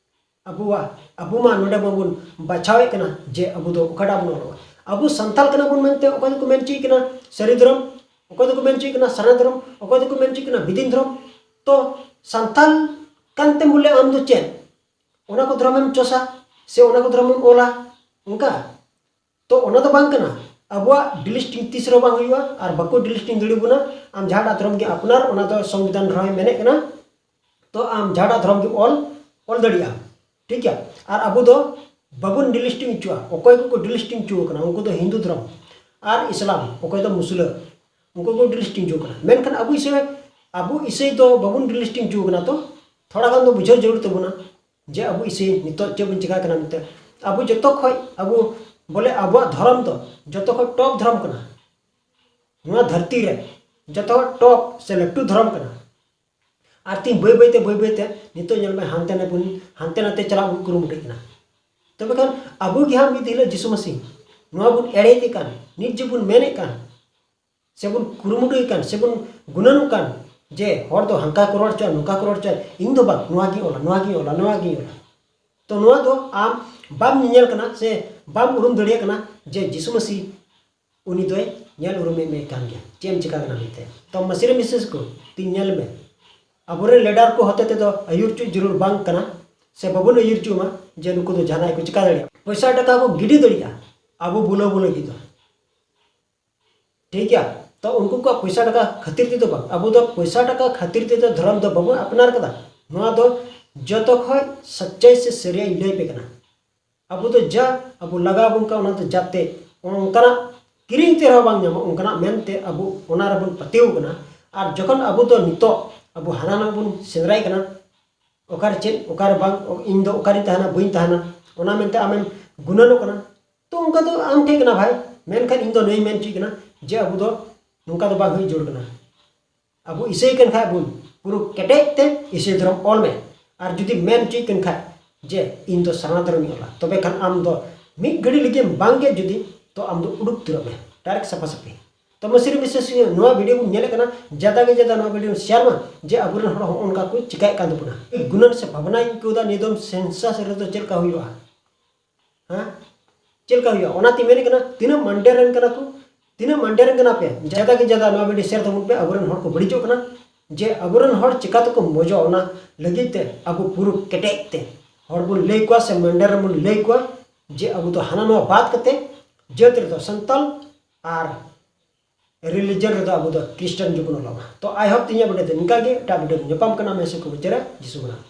ᱟᱵᱚᱣᱟᱜ, ᱟᱵᱚ ᱢᱟ ᱱᱚᱰᱮ ᱢᱟᱵᱚᱱ ᱵᱟᱪᱷᱟᱣᱮᱫ ᱠᱟᱱᱟ ᱡᱮ ᱟᱵᱚ ᱫᱚ ᱚᱠᱟᱴᱟᱜ ᱵᱚᱱ ᱚᱞᱚᱜᱼᱟ᱾ ᱟᱵᱚ ᱥᱟᱱᱛᱟᱞ ᱠᱟᱱᱟ ᱵᱚᱱ ᱢᱮᱱᱛᱮ ᱚᱠᱚᱭ ᱫᱚᱠᱚ ᱢᱮᱱ ᱦᱚᱪᱚᱭᱮᱫ ᱠᱟᱱᱟ ᱥᱟᱹᱨᱤ ᱫᱷᱚᱨᱚᱢ, ᱚᱠᱚᱭ ᱫᱚᱠᱚ ᱢᱮᱱ ᱦᱚᱪᱚᱭᱮᱫ ᱠᱟᱱᱟ ᱥᱟᱨᱱᱟ ᱫᱷᱚᱨᱚᱢ, ᱚᱠᱚᱭ ᱫᱚᱠᱚ ᱢᱮᱱ ᱦᱚᱪᱚᱭᱮᱫ ᱠᱟᱱᱟ ᱵᱤᱫᱤᱱ ᱫᱷᱚᱨᱚᱢ᱾ ᱛᱚ ᱥᱟᱱᱛᱟᱞ ᱠᱟᱱᱛᱮᱢ ᱵᱚᱞᱮ ᱟᱢ ᱫᱚ ᱪᱮᱫ ᱚᱱᱟ ᱠᱚ ᱫᱷᱚᱨᱚᱢᱮᱢ ᱪᱚᱥᱟ ᱥᱮ ᱚᱱᱟ ᱠᱚ ᱫᱷᱚᱨᱚᱢᱮᱢ ᱚᱞᱟ? ᱚᱱᱠᱟ ᱛᱚ ᱚᱱᱟ ᱫᱚ ᱵᱟᱝ ᱠᱟᱱᱟ᱾ ᱟᱵᱚᱣᱟᱜ delisting ᱛᱤᱥ ᱨᱮᱦᱚᱸ ᱵᱟᱝ ᱦᱩᱭᱩᱜᱼᱟ ᱟᱨ ᱵᱟᱠᱚ delisting ᱫᱟᱲᱮ ᱵᱚᱱᱟ᱾ ᱟᱢ ᱡᱟᱦᱟᱸᱴᱟᱜ ᱫᱷᱚᱨᱚᱢ ᱜᱮ ᱟᱯᱱᱟᱨ, ᱚᱱᱟ ᱫᱚ ᱥᱚᱝᱵᱤᱫᱷᱟᱱ ᱨᱮᱦᱚᱸᱭ ᱢᱮᱱᱮᱫ ᱠᱟᱱᱟ᱾ ᱛᱚ ᱟᱢ ᱡᱟᱦᱟᱸᱴᱟᱜ ᱫᱷᱚᱨᱚᱢ ᱜᱮᱢ ᱚᱞ, ᱚᱞ ᱫᱟᱲᱮᱭᱟᱜᱼᱟ, ᱴᱷᱤᱠ ᱜᱮᱭᱟ᱾ ᱟᱨ ᱟᱵᱚ ᱫᱚ ᱵᱟᱵᱚᱱ delisting ᱦᱚᱪᱚᱜᱼᱟ᱾ ᱚᱠᱚᱭ ᱠᱚᱠᱚ delisting ᱦᱚᱪᱚ ᱟᱠᱟᱱᱟ, ᱩᱱᱠᱩ ᱫᱚ ᱦᱤᱱᱫᱩ ᱫᱷᱚᱨᱚᱢ ᱟᱨ ᱤᱥᱞᱟᱢ, ᱚᱠᱚᱭ ᱫᱚ ᱢᱩᱥᱞᱟᱹ, ᱩᱱᱠᱩ ᱠᱚ delisting ᱦᱚᱪᱚ ᱟᱠᱟᱱᱟ᱾ ᱢᱮᱱᱠᱷᱟᱱ ᱟᱵᱚ ᱤᱥᱟᱹᱭ, ᱟᱵᱚ ᱤᱥᱟᱹᱭ ᱫᱚ ᱵᱟᱵᱚᱱ delisting ᱦᱚᱪᱚ ᱟᱠᱟᱱᱟ᱾ ᱛᱚ ᱛᱷᱚᱲᱟ ᱜᱟᱱ ᱫᱚ ᱵᱩᱡᱷᱟᱹᱣ ᱡᱟᱹᱨᱩᱲ ᱛᱟᱵᱚᱱᱟ ᱡᱮ ᱟᱵᱚ ᱤᱥᱟᱹᱭ ᱱᱤᱛᱚᱜ ᱪᱮᱫ ᱵᱚᱱ ᱪᱮᱠᱟ ᱠᱟᱱᱟ ᱢᱮᱱᱛᱮ᱾ ᱟᱵᱚ ᱡᱚᱛᱚ ᱠᱷᱚᱡ, ᱟᱵᱚ ᱵᱚᱞᱮ ᱟᱵᱚᱣᱟᱜ ᱫᱷᱚᱨᱚᱢ ᱫᱚ ᱡᱚᱛᱚ ᱠᱷᱚᱡ top ᱫᱷᱚᱨᱚᱢ ᱠᱟᱱᱟ ᱱᱚᱣᱟ ᱫᱷᱟᱹᱨᱛᱤ ᱨᱮ, ᱡᱚᱛᱚ ᱠᱷᱚᱡ top ᱥᱮ ᱞᱟᱹᱴᱩ ᱫᱷᱚᱨᱚᱢ ᱠᱟᱱᱟ᱾ ᱟᱨ ᱛᱤᱦᱤᱧ ᱵᱟᱹᱭ ᱵᱟᱹᱭᱛᱮ, ᱵᱟᱹᱭ ᱵᱟᱹᱭᱛᱮ ᱱᱤᱛᱚᱜ ᱧᱮᱞ ᱢᱮ ᱦᱟᱱᱛᱮ ᱱᱟᱛᱮ ᱵᱚᱱ, ᱦᱟᱱᱛᱮ ᱱᱟᱛᱮ ᱪᱟᱞᱟᱜ ᱵᱚᱱ ᱠᱩᱨᱩᱢᱩᱴᱩᱭᱮᱫ ᱠᱟᱱᱟ᱾ ᱛᱚᱵᱮ ᱠᱷᱟᱱ ᱟᱵᱚ ᱜᱮ ᱦᱟᱸᱜ ᱢᱤᱫ ᱫᱤᱱ ᱦᱤᱞᱳᱜ ᱡᱤᱥᱩ ᱢᱟᱹᱥᱤ ᱱᱚᱣᱟ ᱵᱚᱱ ᱮᱲᱮᱭᱮᱫ ᱠᱟᱱ, ᱱᱤᱛ ᱡᱮ ᱵᱚᱱ ᱢᱮᱱᱮᱫ ᱠᱟᱱ, ᱥᱮᱵᱚᱱ ᱠᱩᱨᱩᱢᱩᱴᱩᱭ ᱠᱟᱱ, ᱥᱮᱵᱚᱱ ᱜᱩᱱᱟᱹᱱᱚᱜ ᱠᱟᱱ, ᱡᱮ ᱦᱚᱲ ᱫᱚ ᱦᱟᱱᱠᱟ ᱠᱚ ᱨᱚᱲ ᱦᱚᱪᱚᱭᱟ, ᱱᱚᱝᱠᱟ ᱠᱚ ᱨᱚᱲ ᱦᱚᱪᱚᱭᱟ, ᱤᱧ ᱫᱚ ᱵᱟᱝ, ᱱᱚᱣᱟ ᱜᱤᱧ ᱚᱞᱟ, ᱱᱚᱣᱟ ᱜᱤᱧ ᱚᱞᱟ, ᱱᱚᱣᱟ ᱜᱤᱧ ᱚᱞᱟ᱾ ᱛᱚ ᱱᱚᱣᱟ ᱫᱚ ᱟᱢ ᱵᱟᱢ ᱧᱮᱧᱮᱞ ᱠᱟᱱᱟ ᱥᱮ ᱵᱟᱢ ᱩᱨᱩᱢ ᱫᱟᱲᱮᱭᱟᱜ ᱠᱟᱱᱟ ᱡᱮ ᱡᱤᱥᱩ ᱢᱟᱹᱥᱤ ᱩᱱᱤ ᱫᱚᱭ ᱧᱮᱞ ᱩᱨᱩᱢᱮᱫ ᱢᱮ ᱠᱟᱱ ᱜᱮᱭᱟ, ᱪᱮᱫ ᱮᱢ ᱪᱤᱠᱟ ᱠᱟᱱᱟ ᱢᱮᱱᱛᱮ᱾ ᱛᱚ ᱢᱟᱹᱥᱤ ᱨᱮ ᱢᱤᱥᱮᱥ ᱠᱚ, ᱛᱤᱧ ᱧᱮᱞ ᱢᱮ, ᱟᱵᱚᱨᱮᱱ ᱞᱤᱰᱟᱨ ᱠᱚ ᱦᱚᱛᱮ ᱛᱮᱫᱚ ᱟᱹᱭᱩᱨ ᱦᱚᱪᱚ ᱡᱟᱹᱨᱩᱲ ᱵᱟᱝ ᱠᱟᱱᱟ, ᱥᱮ ᱵᱟᱵᱚᱱ ᱟᱹᱭᱩᱨ ᱦᱚᱪᱚ ᱢᱟ ᱡᱮ ᱱᱩᱠᱩ ᱫᱚ ᱡᱟᱦᱟᱱᱟᱜ ᱠᱚ ᱪᱤᱠᱟ ᱫᱟᱲᱮᱭᱟᱜᱼᱟ᱾ ᱯᱚᱭᱥᱟ ᱴᱟᱠᱟ ᱠᱚ ᱜᱤᱰᱤ ᱫᱟᱲᱮᱭᱟᱜᱼᱟ ᱟᱵᱚ ᱵᱩᱞᱟᱹᱣ ᱵᱚ ᱞᱟᱹᱜᱤᱫ ᱫᱚ, ᱴᱷᱤᱠ ᱜᱮᱭᱟ᱾ ᱛᱚ ᱩᱱᱠᱩ ᱠᱚᱣᱟᱜ ᱯᱚᱭᱥᱟ ᱴᱟᱠᱟ ᱠᱷᱟᱹᱛᱤᱨ ᱛᱮᱫᱚ ᱵᱟᱝ, ᱟᱵᱚ ᱫᱚ ᱯᱚᱭᱥᱟ ᱴᱟᱠᱟ ᱠᱷᱟᱹᱛᱤᱨ ᱛᱮᱫᱚ ᱫᱷᱚᱨᱚᱢ ᱫᱚ ᱵᱟᱵᱚᱱ ᱟᱯᱱᱟᱨ ᱠᱟᱫᱟ᱾ ᱱᱚᱣᱟ ᱫᱚ ᱡᱚᱛᱚ ᱠᱷᱚᱡ ᱥᱟᱪᱪᱟᱭ ᱥᱮ ᱥᱟᱹᱨᱤᱭᱟᱹᱧ ᱞᱟᱹᱭ ᱯᱮ ᱠᱟᱱᱟ᱾ ᱟᱵᱚ ᱫᱚ ᱡᱟ ᱟᱵᱚ ᱞᱟᱜᱟᱣ ᱵᱚᱱ ᱠᱟᱱᱟ, ᱚᱱᱟ ᱫᱚ ᱡᱟᱛᱮ ᱚᱱᱠᱟᱱᱟᱜ ᱠᱤᱨᱤᱧ ᱛᱮ ᱨᱮᱦᱚᱸ ᱵᱟᱝ ᱧᱟᱢᱚᱜ, ᱚᱱᱠᱟᱱᱟᱜ ᱢᱮᱱᱛᱮ ᱟᱵᱚ ᱚᱱᱟ ᱨᱮᱵᱚᱱ ᱯᱟᱹᱛᱭᱟᱹᱣ ᱠᱟᱱᱟ᱾ ᱟᱨ ᱡᱚᱠᱷᱚᱱ ᱟᱵᱚ ᱫᱚ ᱱᱤᱛᱚᱜ ᱟᱵᱚ ᱦᱟᱱᱟ ᱱᱟᱣᱟ ᱵᱚᱱ ᱥᱮᱸᱫᱽᱨᱟᱭ ᱠᱟᱱᱟ, ᱚᱠᱟᱨᱮ ᱪᱮᱫ, ᱚᱠᱟᱨᱮ ᱵᱟᱝ, ᱤᱧ ᱫᱚ ᱚᱠᱟᱨᱤᱧ ᱛᱟᱦᱮᱱᱟ, ᱵᱟᱹᱧ ᱛᱟᱦᱮᱱᱟ, ᱚᱱᱟ ᱢᱮᱱᱛᱮ ᱟᱢᱮᱢ ᱜᱩᱱᱟᱹᱱᱚᱜ ᱠᱟᱱᱟ, ᱛᱚ ᱚᱱᱠᱟ ᱫᱚ ᱟᱢ ᱴᱷᱮᱡ ᱠᱟᱱᱟ ᱵᱷᱟᱭ᱾ ᱢᱮᱱᱠᱷᱟᱱ ᱤᱧ ᱫᱚ ᱱᱤᱭᱟᱹᱧ ᱢᱮᱱ ᱦᱚᱪᱚᱭᱮᱫ ᱠᱟᱱᱟ ᱡᱮ ᱟᱵᱚ ᱫᱚ ᱱᱚᱝᱠᱟ ᱫᱚ ᱵᱟᱝ ᱦᱩᱭ ᱡᱟᱹᱨᱩᱲ ᱠᱟᱱᱟ᱾ ᱟᱵᱚ ᱤᱥᱟᱹᱭ ᱠᱟᱱ ᱠᱷᱟᱡ ᱵᱚᱱ, ᱯᱩᱨᱟᱹ ᱠᱮᱴᱮᱡ ᱛᱮ ᱤᱥᱟᱹᱭ ᱫᱷᱚᱨᱚᱢ ᱚᱞ ᱢᱮ᱾ ᱟᱨ ᱡᱩᱫᱤ ᱢᱮᱱ ᱦᱚᱪᱚᱭᱮᱫ ᱠᱟᱱ ᱠᱷᱟᱡ ᱡᱮ ᱤᱧ ᱫᱚ ᱥᱟᱨᱱᱟ ᱫᱷᱚᱨᱚᱢᱤᱧ ᱚᱞᱟ, ᱛᱚᱵᱮ ᱠᱷᱟᱱ ᱟᱢ ᱫᱚ ᱢᱤᱫ ᱜᱷᱟᱹᱲᱤ ᱞᱟᱹᱜᱤᱫ ᱵᱟᱝ ᱜᱮ ᱡᱩᱫᱤ, ᱛᱚ ᱟᱢ ᱫᱚ ᱩᱰᱩᱠ ᱩᱛᱟᱹᱨᱚᱜ ᱢᱮ, ᱰᱟᱭᱨᱮᱠᱴ ᱥᱟᱯᱷᱟ ᱥᱟᱹᱯᱷᱤ᱾ ᱛᱚ ᱢᱟᱹᱥᱤ ᱨᱮ ᱢᱤᱥᱮᱥ ᱱᱚᱣᱟ ᱵᱷᱤᱰᱤᱭᱳ ᱵᱚᱱ ᱧᱮᱞᱮᱫ ᱠᱟᱱᱟ, ᱡᱟᱫᱟ ᱜᱮ ᱡᱟᱫᱟ ᱱᱚᱣᱟ ᱵᱷᱤᱰᱤᱭᱳ ᱥᱮᱭᱟᱨ ᱢᱟ, ᱡᱮ ᱟᱵᱚᱨᱮᱱ ᱦᱚᱲ ᱦᱚᱸ ᱚᱱᱠᱟ ᱠᱚ ᱪᱤᱠᱟᱭᱮᱫ ᱠᱟᱱ ᱛᱟᱵᱚᱱᱟ᱾ ᱜᱩᱱᱟᱹᱱ ᱥᱮ ᱵᱷᱟᱵᱽᱱᱟᱧ ᱟᱹᱭᱠᱟᱹᱣ ᱮᱫᱟ, ᱱᱤᱭᱟᱹ ᱫᱚᱢ ᱥᱮᱱᱥᱟᱥ ᱨᱮᱫᱚ ᱪᱮᱫ ᱞᱮᱠᱟ ᱦᱩᱭᱩᱜᱼᱟ? ᱦᱮᱸ, ᱪᱮᱫ ᱞᱮᱠᱟ ᱦᱩᱭᱩᱜᱼᱟ? ᱚᱱᱟᱛᱮ ᱢᱮᱱᱮᱫ ᱠᱟᱱᱟ, ᱛᱤᱱᱟᱹᱜ ᱢᱟᱱᱰᱮᱨ ᱨᱮᱱ ᱠᱟᱱᱟ ᱠᱚ, ᱛᱤᱱᱟᱹᱜ ᱢᱟᱱᱰᱮᱨ ᱨᱮᱱ ᱠᱟᱱᱟ ᱯᱮ, ᱡᱟᱫᱟ ᱜᱮ ᱡᱟᱫᱟ ᱱᱚᱣᱟ ᱵᱷᱤᱰᱤᱭᱳ ᱥᱮᱭᱟᱨ ᱛᱟᱵᱚᱱ ᱯᱮ᱾ ᱟᱵᱚᱨᱮᱱ ᱦᱚᱲ ᱠᱚ ᱵᱟᱹᱲᱤᱡᱚᱜ ᱠᱟᱱᱟ, ᱡᱮ ᱟᱵᱚᱨᱮᱱ ᱦᱚᱲ ᱪᱤᱠᱟ ᱛᱮᱠᱚ ᱢᱚᱡᱚᱜ, ᱚᱱᱟ ᱞᱟᱹᱜᱤᱫ ᱛᱮ ᱟᱵᱚ ᱯᱩᱨᱟᱹ ᱠᱮᱴᱮᱡ ᱛᱮ ᱦᱚᱲ ᱵᱚᱱ ᱞᱟᱹᱭ ᱠᱚᱣᱟ ᱥᱮ ᱢᱟᱱᱰᱮᱨ ᱨᱮᱵᱚᱱ ᱞᱟᱹᱭ ᱠᱚᱣᱟ ᱡᱮ ᱟᱵᱚ ᱫᱚ ᱦᱟᱱᱟ ᱱᱚᱣᱟ ᱵᱟᱫ ᱠᱟᱛᱮ ᱡᱟᱹᱛ ᱨᱮᱫᱚ ᱥᱟᱱᱛᱟᱞ ᱟᱨ ᱨᱤᱞᱤᱡᱚᱱ ᱨᱮᱫᱚ ᱟᱵᱚ ᱫᱚ ᱠᱷᱨᱤᱥᱴᱟᱱ ᱜᱮᱵᱚᱱ ᱚᱞᱚᱜᱼᱟ᱾ ᱛᱚ ᱟᱭ ᱦᱳᱯ ᱛᱮᱦᱮᱧᱟᱜ ᱵᱷᱤᱰᱤᱭᱳ ᱫᱚ ᱱᱤᱝᱠᱟ ᱜᱮ, ᱮᱴᱟᱜ ᱵᱷᱤᱰᱤᱭᱳ ᱨᱮ ᱧᱟᱯᱟᱢ ᱠᱟᱱᱟ, ᱢᱮᱥᱮ ᱠᱚ ᱵᱤᱪᱟᱹᱨᱟ, ᱡᱤᱥᱩ ᱢᱟᱱᱟᱣ᱾